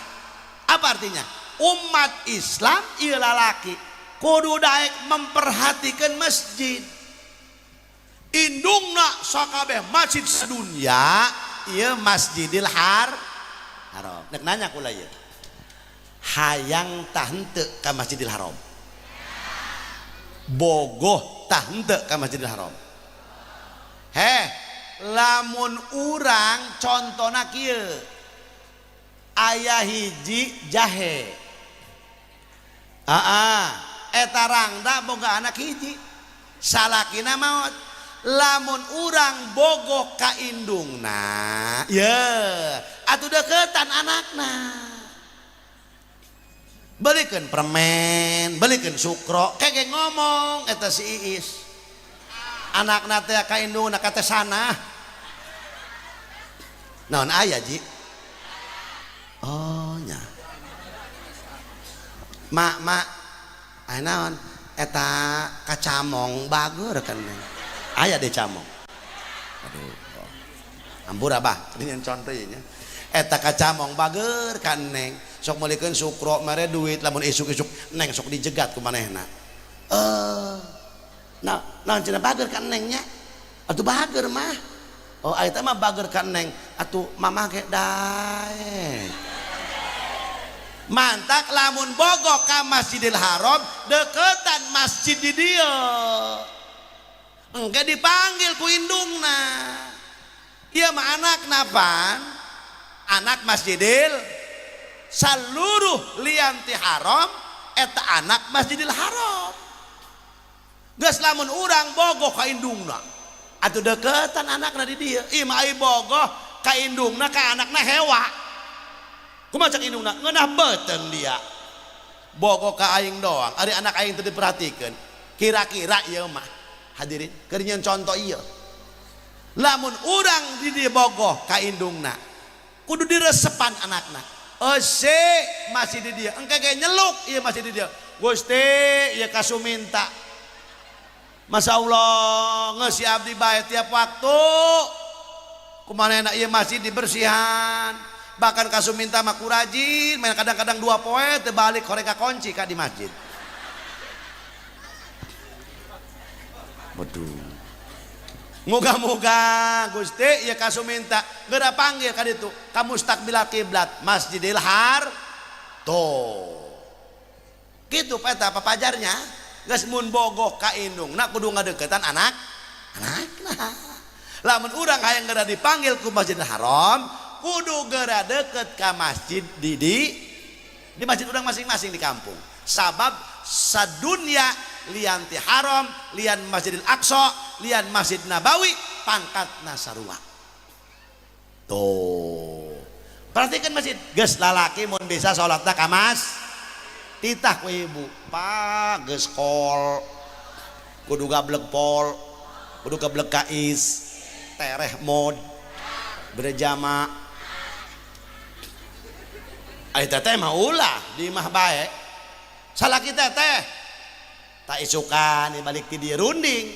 Apa artinya? Umat Islam ieu lalaki kudu daek memperhatikan masjid. Indungna sakabeh masjid sedunia ieu Masjidil Haram. Nek nanya kula ieu. Hayang tah henteu ka Masjidil Haram? Bogoh tah henteu ka Masjidil Haram? Heh, lamun urang contona kieu, aya hiji jahe, aa eta rangda boga anak hiji, salakina maot. Lamun urang bogoh ka indungna ye atuh deketan anakna, belikan permen, belikan sukro, kege ngomong eta si Iis anakna teh ka indungna ka teh sana naon aya ji. Oh nya, mak mak aya naon eta kacamong bager kan aya deh camong. Aduh, ampura bah, ini yang contoh nya eta kacamong bager kan neng, sok meulikeun sukro mere duit, lamun isuk-isuk neng sok dijegat ku manehna. Nah, naon cenah bager kan nengnya atuh bager mah. Oh, eta mah bager kan neng atuh mamah ge daek. Mantak lamun bogoh ka Masjidil Haram deketan masjid di dieu engke dipanggil ku indungna. Ieu mah anakna pan anak Masjidil, seluruh lian ti haram eta anak Masjidil Haram. Geus lamun urang bogoh ka indungna atuh deketan anakna di dieu. Ieu mah ai bogoh ka indungna ka anakna hewa. Kumaha cak indungna? Ngeunah beuteung dia. Bogoh ka aing doang, ari anak aing teu diperhatikeun. Kira-kira ieu mah hadirin keur nyeun contoh ieu. Lamun urang di dieu bogoh ka indungna kudu diresepan anakna. Ese masih di dia, engke ge nyeluk ieu masih di dia. Gusti ieu kasuminta. Masya Allah ngeusi abdi bae tiap waktu. Kumaha ieu masih dibersihan. Bahkan kasuminta mah ku rajin, main kadang-kadang dua poe teu balik horeng ka kunci ka di masjid. Waduh. Moga-moga Gusti ieu kasuminta geura panggil ka ditu ka mustaqbilal kiblat Masjidil Har. Tuh. Kitu eta papajarnya. Geus mun bogoh ka indungna kudu ngadeukeutan anak anakna. Lamun urang hayang geura dipanggil ku Masjidil Haram kudu geura deukeut ka masjid di masjid urang masing-masing di kampung. Sabab sadunya lian ti haram, lian Masjidil Aqsa, lian Masjid Nabawi pangkatna sarua. Tuh. Perhatikan masjid, geus lalaki mun bisa salatna ka mas titah ku ibu, pak geus kol kudu gablek pol, kudu gablek kais, tereh mod berjamaah. Ai teteh mah ulah di imah bae. Salaki teteh tak isukan balik ti dieu runding.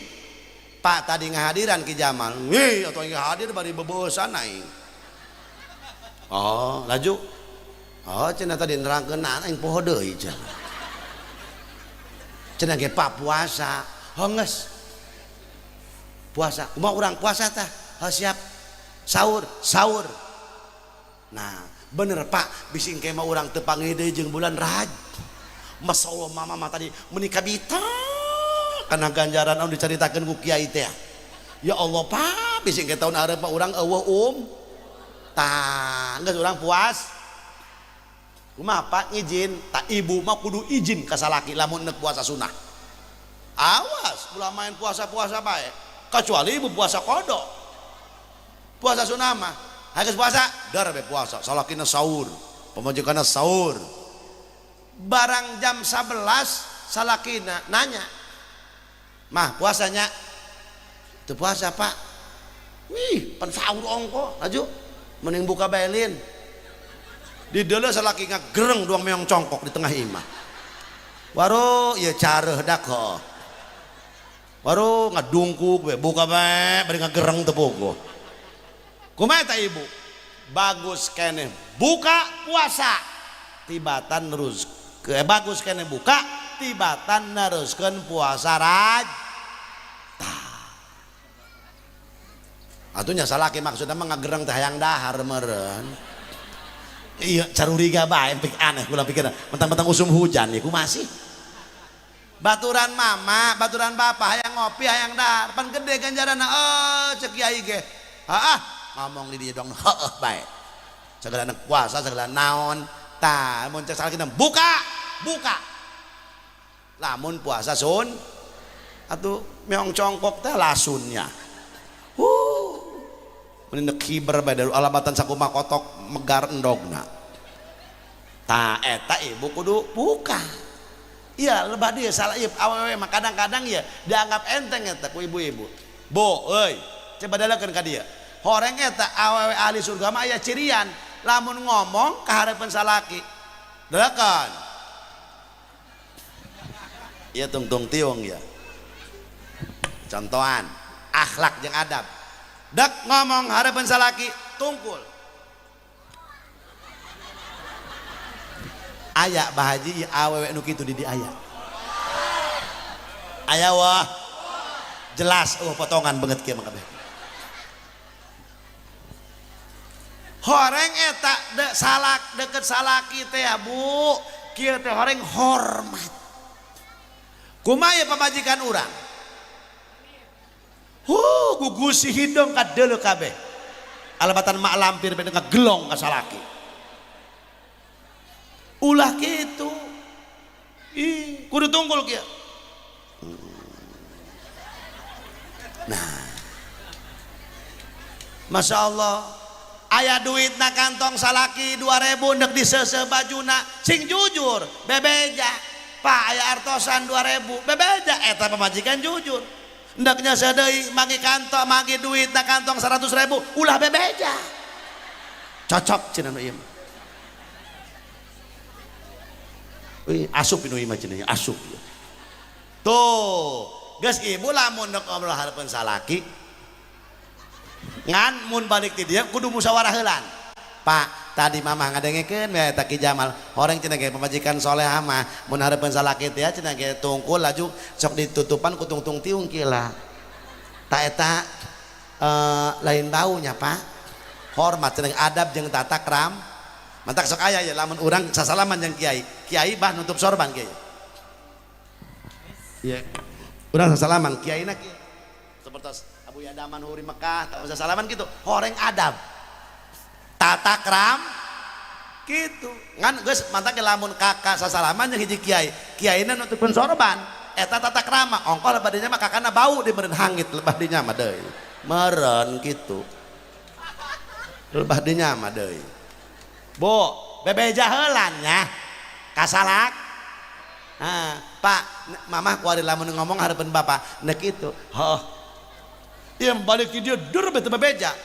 Pak tadi ngahadiran Ki Jamal. Wih, atuh aing hadir bari bebeusan aing. Oh, laju. Oh, cenah tadi nerangkeun aing poho deui cenah. Cenah ge pak puasa. Oh, geus. Puasa. Kumaha urang puasa tah? Oh, siap. Sahur, sahur. Nah, bener Pak, bisi engke mah urang teu panggih deui jeung bulan Raj. Masya Allah mama mah tadi meuni kabita karena ganjaran anu dicaritakeun ku kiai teh. Ya Allah Pak, bisi engke taun areup mah urang eueuh tah, geus urang puas. Kumaha Pak ngijin? Tak ibu mah kudu izin ka salaki lamun neuk puasa sunah. Awas, ulah main puasa-puasa bae. Kecuali ibu puasa qada. Puasa sunah mah geus puasa, dar be puasa, salakina sahur, pamajikanna sahur. Barang jam 11 salakina nanya, "Mah, puasanya?" "Teu puasa, Pak." "Wih, pan sahur ongko, laju mending buka bae lin." Di deuleu salaki ngagereng doang meong congkok di tengah imah. Waru ieu careuh dak heuh. Waru ngadungkuk we buka bae bari ngagereng teu pogo. Kumaha eta ibu? Bagus keneh buka puasa tibatan nerus ke bagus keneh buka tibatan neruskeun puasa raj. Tah. Atuh nya salaki maksudna mah ngagereng teh hayang dahar meureun. Iya, caruriga bae aneh kula pikir. Mentang-mentang usum hujan ya ku masih. Baturan mama, baturan bapak hayang ngopi, hayang dahar, pan gede ganjaranna. Oh, cek kiai ge. Heeh, ngomong di dieu dong heeh bae. Segala puasa, segala naon. Tah, mun cek salakina buka, buka. Lamun puasa sun atuh meong congkok teh lasunnya. Mun kiber bae dari alamatan sakumaha kotok megar endogna. Tah eta ibu kudu buka. Iya, lebah dia salah ieu awewe mah kadang-kadang ya dianggap enteng eta ku ibu-ibu. Bu, euy, coba dalakeun ka dieu. Horeng eta awewe ahli surga mah aya cirian, lamun ngomong ka hareupeun salaki. Dalakeun. Ieu tungtung tiung ya. Contohan akhlak jeung adab. Dek ngomong hareupeun salaki tungkul. Aya bahaji awewe nu kitu di di aya. Aya wah. Jelas oh potongan banget kieu mah kabeh. Horeng eta de salak deket salaki teh ya Bu, kieu teh horeng hormat. Kumaha ye pamajikan urang? Huh, gugusi hidung kadeuleu kabeh. Alabatan mak lampir beda ngagelong ka salaki. Ulah kitu. Ih, kudu tunggul kieu. Nah. Masya Allah, aya duit na kantong salaki 2000 ndek diseuseuh bajuna, sing jujur, bebeja. Pak aya artosan 2000, bebeja eta pamajikan jujur. Ndek nyeuseah deui magi kantong, magi duit na kantong 100.000, ulah bebeja. Cocok cenah nu ieu mah. Wih, asup nu ieu mah cenah asup. Tuh, geus ibu lamun ndek ngobrol hareupeun salaki ngan mun balik ti dieu kudu musyawarah heulan. Pak, tadi mamah ngadengekeun we eta Ki Jamal. Horeng cenah ge pamajikan solehah mah mun hareupeun salaki teh cenah ge tungkul laju sok ditutupan ku tungtung tiung kieu lah. Ta eta lain baunya, Pak. Hormat cenah adab jeung tata kram. Mantak sok aya ya lamun urang sasalaman jeung kiai. Kiai bah nutup sorban kiai. Iya. Urang sasalaman kiaina kieu. Seperti Abu Yadaman Huri Mekah, tak usah salaman gitu. Horeng adab. Tata kram gitu. Ngan geus mantak lamun kakak sasalaman jeung hiji kiai. Kiaina nutupkeun sorban. Eta tata krama. Ongkoh lebah dinya mah kakana bau di meureun hangit lebah dinya mah deui. Meureun kitu. Lebah dinya mah deui. Bu, bebeja heulan nya. Kasalak. Nah, Pak, mamah kuari lamun ngomong hareupeun bapak, nek kitu. Heuh. Ieu balik di dieu dur bete bebeja.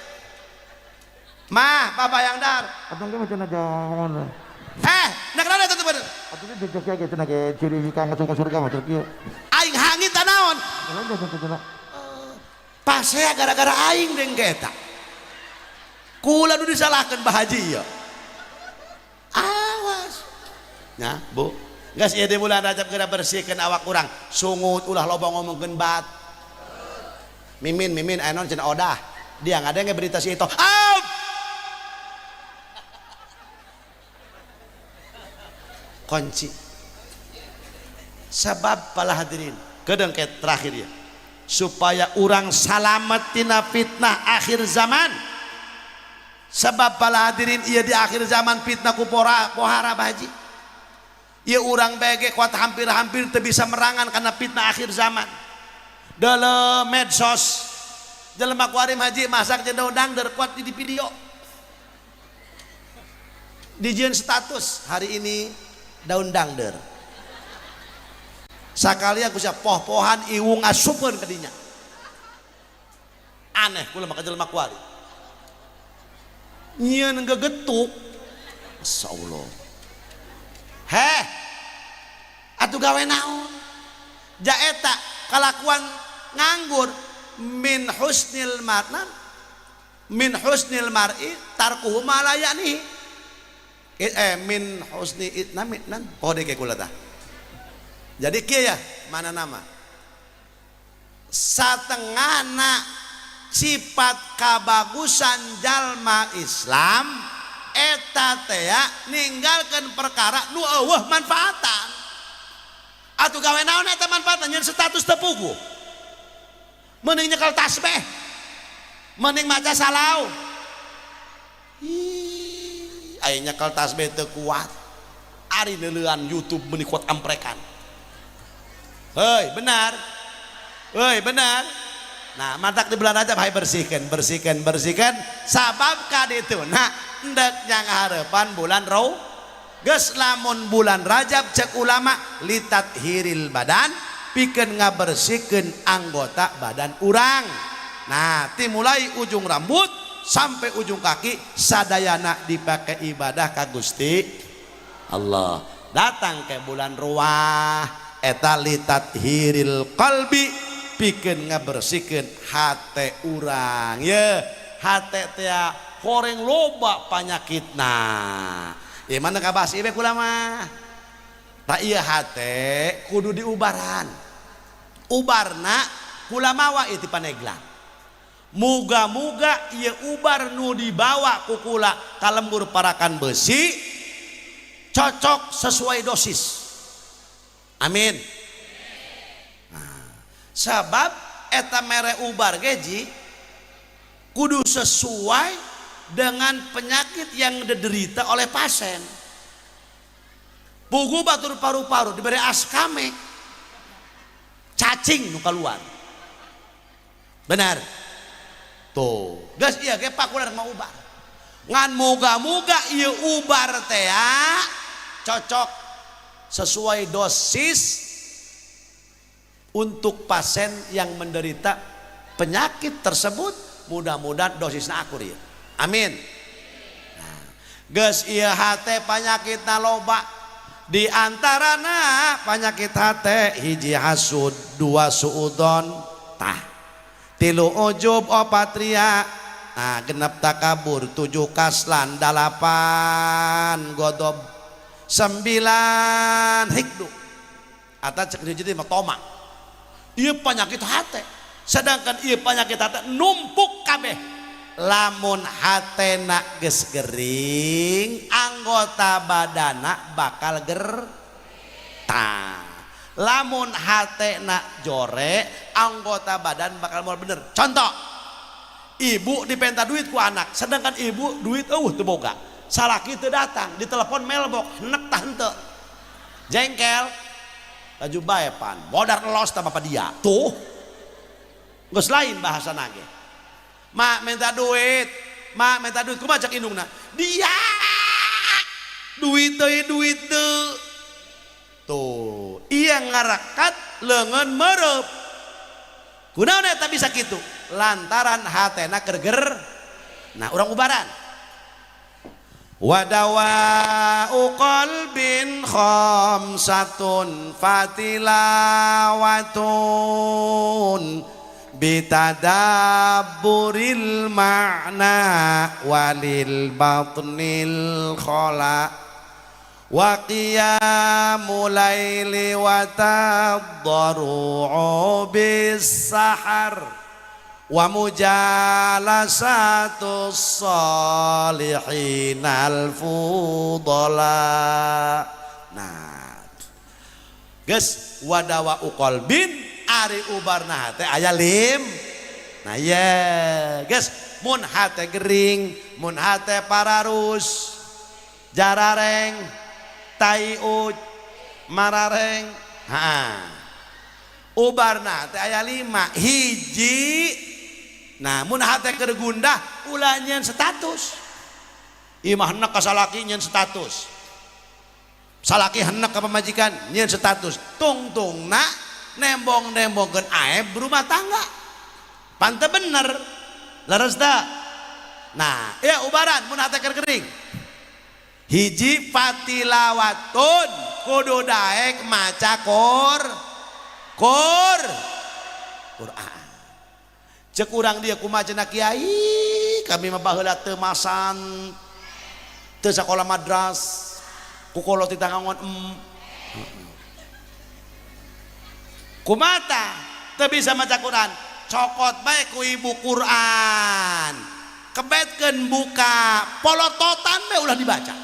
Mah, bapak yang dar. Abang ge macam aja. Eh, nek naon eta teh bener? Atuh ge jejak ge cenah ge ciri kang ka surga mah kieu. Aing hangit ta naon? Pasea gara-gara aing deung ge eta. Kula nu disalahkeun Bah Haji ieu. Awas. Nya, Bu. Geus ieu di bulan Rajab geura bersihkeun awak urang. Sungut ulah loba ngomongkeun bat. Mimin, mimin aya naon cenah odah. Dia ngadenge berita si itu. Au! Kunci. Sebab pala hadirin, kedeng ke terakhir ya. Supaya urang salamet tina fitnah akhir zaman. Sebab pala hadirin ieu di akhir zaman fitnah ku pohara baji. Ieu urang bege kuat hampir-hampir teu bisa merangan karena fitnah akhir zaman. Dalam medsos jelema kuarim haji masak jeung daun dangder kuat di video. Dijieun status hari ini daun dangder. Sakali aku sia poh-pohan iwung asupeun ka dinya. Aneh kula mah ka jelema kuari. Nyieun gegetuk. Masyaallah. Heh. Atuh gawe naon? Ja eta kalakuan nganggur min husnil mar'an min husnil mar'i tarkuhu ma la ya'nihi. Min husni nami nan oh deke kula tah. Jadi kieu ya mana nama satengahna sifat kabagusan jalma Islam Eta teh ninggalkeun perkara nu eueuh manfaatan. Atuh gawe naon eta manfaatna nyeun status teu puguh. Mending nyekel tasbih. Mending maca salau. Ih, aya nyekel tasbih teu kuat. Ari neuleuan YouTube meuni kuat amprekan. Hei, benar. Hei, benar. Nah, matak di bulan Rajab hai bersihkan, bersihkan, bersihkan. Sabab kaditu nah endek nyanghareupan bulan Rau. Geus lamun bulan Rajab cek ulama litathiril badan pikeun ngabersihkeun anggota badan urang. Nah, timulai ujung rambut sampai ujung kaki sadayana dipakai ibadah ka Gusti Allah. Datang ke bulan Ruwah eta litathiril qalbi pikeun ngabersihkeun hate urang. Ye, hate teh horeng loba panyakitna. Ieu mana kabahas ieu kula mah. Tak ieu hate kudu diubaran. Ubarna kula mawa ieu ti Pandeglang. Muga-muga ieu ubar nu dibawa ku kula ka lembur Parakan Besi cocok sesuai dosis. Amin. Nah, sebab eta mere ubar geji kudu sesuai dengan penyakit yang diderita oleh pasien. Pugu batur paru-paru diberi askame, cacing nu keluar. Benar. Tuh, geus ieu ge pakular mau ubar. Ngan muga-muga ieu ubar teh cocok sesuai dosis untuk pasien yang menderita penyakit tersebut, mudah-mudahan dosisnya akur ya. Amin. Nah, geus ieu hate panyakitna loba. Di antarana penyakit hate hiji hasud, dua suudon, tah tilu ujub, opat ria, nah genep takabur, tujuh kaslan, dalapan godob, sembilan hikdu atau cek jadi mah toma. Ieu penyakit hate, sedangkan ieu penyakit hate numpuk kabeh. Lamun hatena geus gering, anggota badana bakal ger. Tah, lamun hatena jore, anggota badan bakal moal bener. Contoh, ibu dipenta duit ku anak, sedangkan ibu duit eueuh teu boga. Salaki teu datang, ditelepon mailbox, henek tah henteu. Jengkel. Laju bae pan, modar los ta bapak dia. Tuh. Geus lain bahasa nage. Mak minta duit, mak minta duit, kumaha cek indungna? Dia duit deui, duit deui. Tuh, iya ngarakat leungeun mereup. Kunaon eta bisa kitu? Lantaran hatena gerger. Nah, urang ubaran. Wadawa'u qalbin khamsatun fatilawatun bitadabburil ma'na walil batnil khala wa qiyamul laili wa taddaru'u bis sahar wa mujalasatus salihinal fudala. Nah, geus wadawa qalbin ari ubarna hate aya lim. Nah ye, geus mun hate gering, mun hate pararus, jarareng, tai uj, marareng. Ha. Ubarna teh aya lima, hiji. Nah, mun hate keur gundah ulah nyeun status. Imah henek ka salaki nyeun status. Salaki henek ka pamajikan nyeun status. Tungtungna nembong-nembongkeun aib berumah tangga. Pante bener. Leres da. Nah, ya ubaran mun hate keur gering. Hiji fatilawatun kudu daek maca kor Quran. Cek urang dia kumaha cenah kiai, kami mah baheula teu masan, teu sakola madras, ku kolot ditangangon em. Kumata teu bisa maca Quran, cokot bae ku ibu Quran. Kebetkeun buka polototan we ulah dibaca.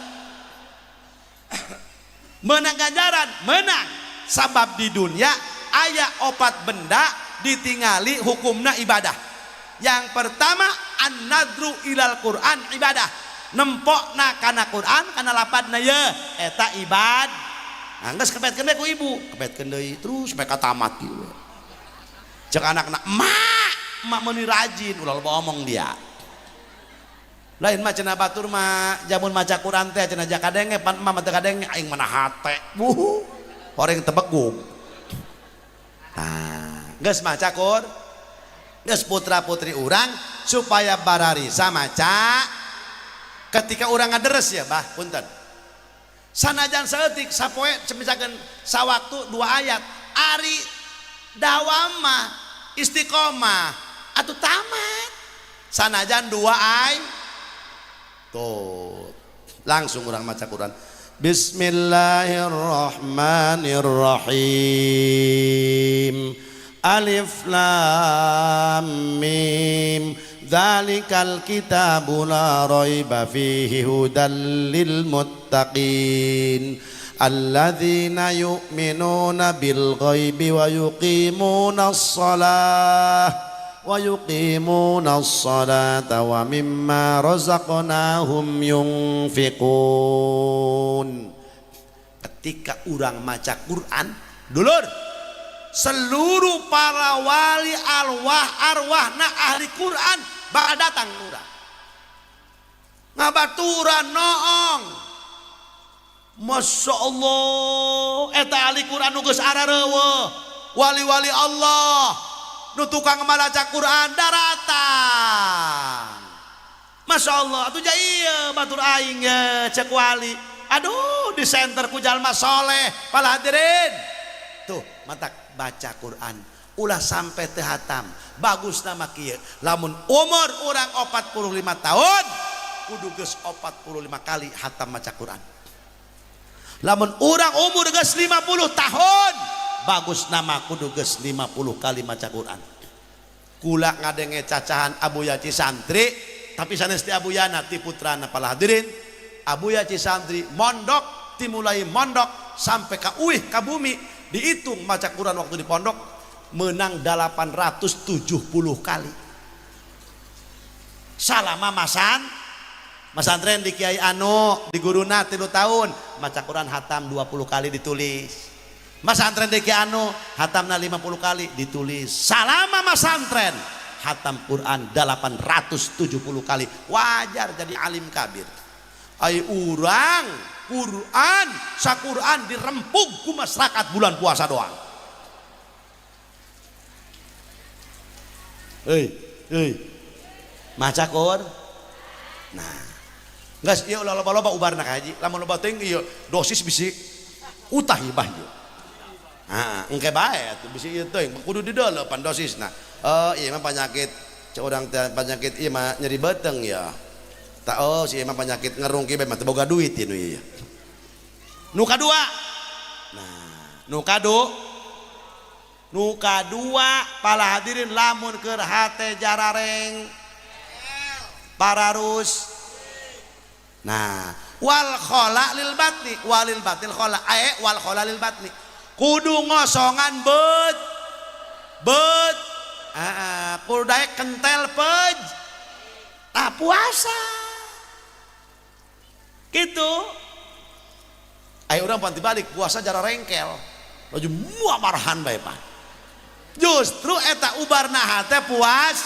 Menang ganjaran, menang. Sabab di dunia aya opat benda ditingali hukumna ibadah. Yang pertama an-nadru ilal Quran ibadah. Nempokna kana Quran kana lapadna ye eta ibad. Nah, geus kebetkeun we ku ibu, kebetkeun deui terus sampai ka tamat kieu we. Cek anakna, "Emak, emak meuni rajin," ulah loba omong dia. Lain mah cenah batur mah jamun maca Quran teh cenah jakadenge pan emak mah teu kadenge aing mana hate. Wuhu. Horeng tebegug. Tah, geus maca Quran. Geus putra-putri urang supaya bararisa maca ketika urang ngaderes ya bah punten. Sanajan saeutik sapoe misalkan sawaktu 2 ayat ari dawamah istiqomah atuh tamat. Sanajan 2 ayat tuh langsung urang maca Quran. Bismillahirrahmanirrahim. Alif lam mim. Dzalikal kitabu la raiba fihi hudal lil muttaqin. Alladzina yu'minuna bil ghaibi wa yuqimuna shalah wa yuqimuna sholata wa mimma razaqnahum yunfiqun. Ketika urang maca Quran, dulur, seluruh para wali alwah arwahna ahli Quran bakal datang urang. Ngabaturan noong. Masya Allah, eta ahli Quran nu geus arareuweuh, wali-wali Allah nu tukang maca Quran daratang. Masya Allah, atuh ja ieu batur aing ye cek wali. Aduh, di center ku jalma soleh, para hadirin. Tuh, matak baca Quran ulah sampai teu hatam. Bagus nama kieu. Lamun umur urang 45 tahun, kudu geus 45 kali hatam maca Quran. Lamun urang umur geus 50 tahun, bagus nama kudu geus 50 kali maca Quran. Kula ngadenge cacahan Abuya Cisantri, tapi sanes ti Abuyana ti putrana para hadirin. Abuya Cisantri mondok, dimulai mondok sampai ka uih ka bumi, dihitung maca Quran waktu di pondok menang 870 kali. Salama masan masantren di Kiai Anu di guruna 3 tahun maca Quran hatam 20 kali ditulis. Masantren di Kiai Anu hatamna 50 kali ditulis. Salama masantren hatam Quran 870 kali. Wajar jadi alim kabir. Ai urang Quran saquran dirempug ku masyarakat bulan puasa doang. Hei, hei. Maca Quran. Nah, geus ieu ulah loba-loba ubarna ka haji. Lamun loba teuing ieu dosis bisi utah ieu bah ieu. Heeh, engke bae atuh bisi ieu teuing kudu dideuleu pan dosisna. Oh, ieu mah penyakit cek urang teh penyakit ieu mah nyeri beuteung ya. Tak oh si ieu mah penyakit ngerung kieu mah teu boga duit ieu nu ieu. Nu kadua. Nah, nu kadua nu kadua para hadirin lamun keur hate jarareng pararus. Nah, wal khala lil batni walil batil khala wal khala lil batni. Kudu ngosongan bet bet kudu daek kentel pej. Tah puasa. Gitu. Ayo urang pan dibalik puasa jara rengkel. Laju mua marahan bae pan. Justru eta ubarna hate puas.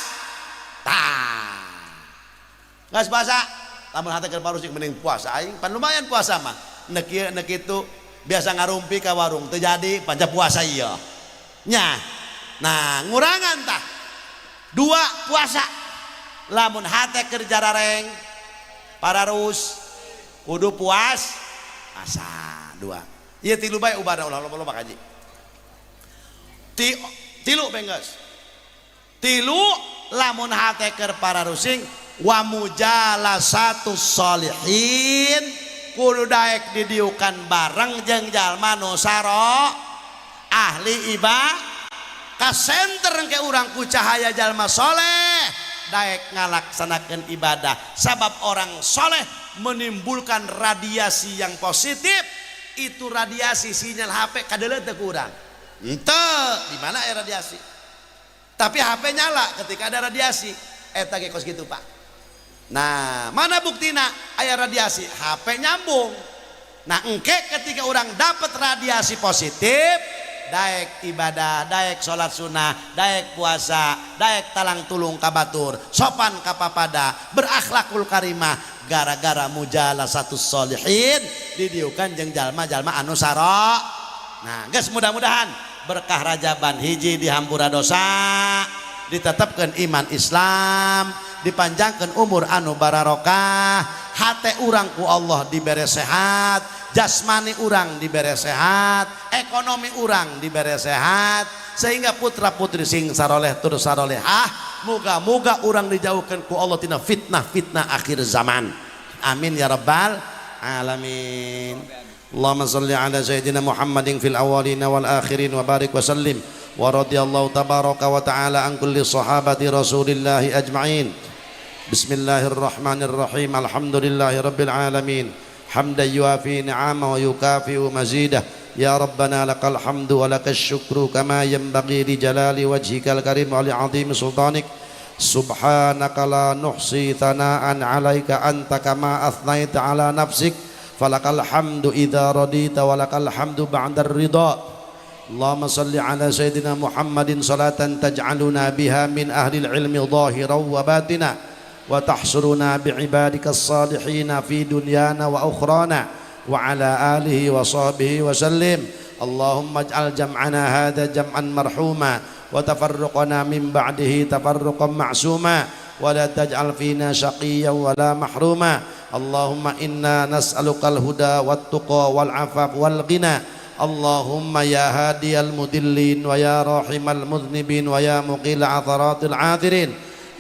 Tah. Geus puasa. Lamun hate keur parusik mending puasa aing pan lumayan puasa mah. Nek ieu nek kitu biasa ngarumpi ka warung teu jadi panca puasa ieu. Nya. Nah, ngurangan tah. 2 puasa. Lamun hate keur jarareng pararus kudu puas asa 2. Ieu 3 bae ubarna ulah loba-loba kaji. Tilu benggeus. 3 lamun hate keur pararusing wa mujalasatu sholihin kudu daek didiukan bareng jeung jalma nu saro ahli ibadah. Ka senter ke urang ku cahaya jalma soleh Daek ngalaksanakan ibadah, sabab orang soleh menimbulkan radiasi yang positif. Itu radiasi sinyal HP kadeuleu teu kurang ente di mana ya radiasi, tapi HP nyala ketika ada radiasi. Eta ge kos gitu, Pak. Nah, mana buktina aya radiasi? HP nyambung. Nah, engke ketika orang dapat radiasi positif, daek ibadah, daek sholat sunnah, daek puasa, daek talang tulung ka batur, sopan kapapada, berakhlakul karimah, gara-gara mujalasatus solihin, didiukan jeung jalma-jalma anu saro. Nah, geus, mudah-mudahan berkah Rajaban, hiji dihampura dosa, ditetapkan iman Islam, dipanjangkan umur anu bararokah, hate urang ku Allah dibere sehat, jasmani urang dibere sehat, ekonomi urang dibere sehat, sehingga putra putri sing saroleh tur sarolehah. Muga-muga urang dijauhkan ku Allah tina fitnah-fitnah akhir zaman. Amin ya rabbal alamin. اللهم صل على سيدنا محمد في الأولين والآخرين وبارك وسلم ورضي الله تبارك وتعالى عن كل صحابة رسول الله أجمعين. بسم الله الرحمن الرحيم. الحمد لله رب العالمين، حمدا يوافي نعمه ويكافئ مزيده. يا ربنا لك الحمد ولك الشكر كما ينبغي لجلال وجهك الكريم ولعظيم سلطانك. سبحانك لا نحصي ثناء عليك، أنت كما أثنيت على نفسك. فلك الحمد إذا رضيت ولك الحمد بعد الرضا. اللهم صل على سيدنا محمد صلاة تجعلنا بها من أهل العلم ظاهرا وباطنا، وتحشرنا بعبادك الصالحين في دنيانا وأخرانا، وعلى آله وصحبه وسلم. اللهم اجعل جمعنا هذا جمعا مرحوما، وتفرقنا من بعده تفرقا معصوما، ولا تجعل فينا شقيا ولا محروما. اللهم إنا نسألك الهدى والتقى والعفاف والغنى. اللهم يا هادي المضلين، ويا راحم المذنبين، ويا مقيل عثرات العاثرين،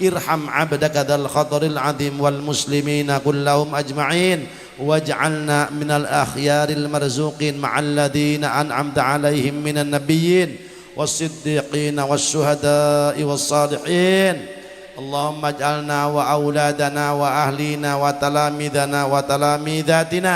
ارحم عبدك ذا الخطر العظيم والمسلمين كلهم أجمعين، واجعلنا من الأخيار المرزوقين مع الذين أنعمت عليهم من النبيين والصديقين والشهداء والصالحين. اللهم اجعلنا وأولادنا وأهلينا وتلاميذنا وتلاميذاتنا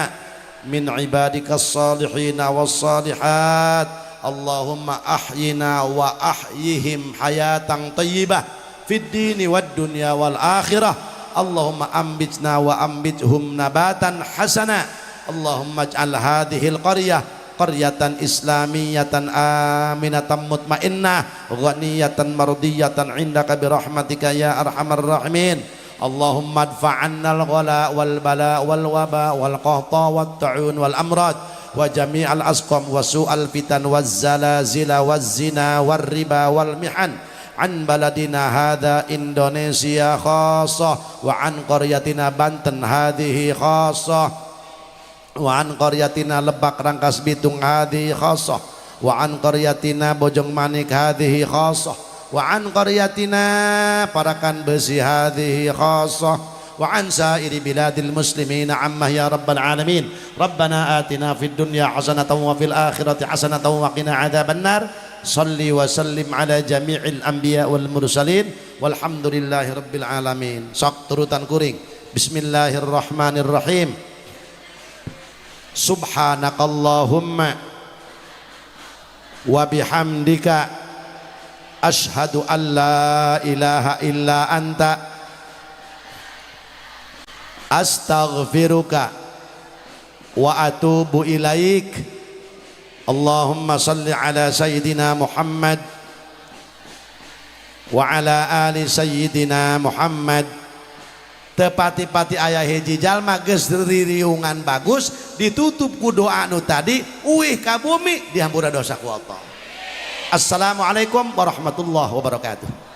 من عبادك الصالحين والصالحات. اللهم أحينا وأحيهم حياة طيبة في الدين والدنيا والآخرة. اللهم أنبتنا وأنبتهم نباتا حسنا. اللهم اجعل هذه القرية قرية إسلامية آمنة مطمئنة غنية مرضية عندك برحمتك يا أرحم الراحمين. اللهم ادفع عنا الغلاء والبلاء والوباء والقحط والطاعون والأمراض وجميع الأسقام وسوء الفتن والزلازل والزنا والربا والمحن عن بلدنا هذا إندونيسيا خاصة، وعن قريتنا Banten هذه خاصة، وعن قريتنا Lebak Rangkas Bitung هذه خاصة، وعن قريتنا Bojong Manik هذه خاصة، وعن قريتنا Parakan Besi هذه خاصة، وعن سائر بلاد المسلمين عامة يا رب العالمين. ربنا آتنا في الدنيا حسنة وفي الآخرة حسنة وقنا عذاب النار. صل وسلم على جميع الأنبياء والمرسلين والحمد لله رب العالمين. Sok turutan kuring. بسم الله الرحمن الرحيم. سبحانك اللهم وبحمدك، أشهد أن لا إله إلا أنت، أستغفرك وأتوب إليك. اللهم صل على سيدنا محمد وعلى آل سيدنا محمد. Teu pati-pati aya hiji jalma geus ririungan bagus, ditutup ku doa nu tadi, uih ka bumi dihampura dosa ku Allah. Assalamualaikum warahmatullahi wabarakatuh.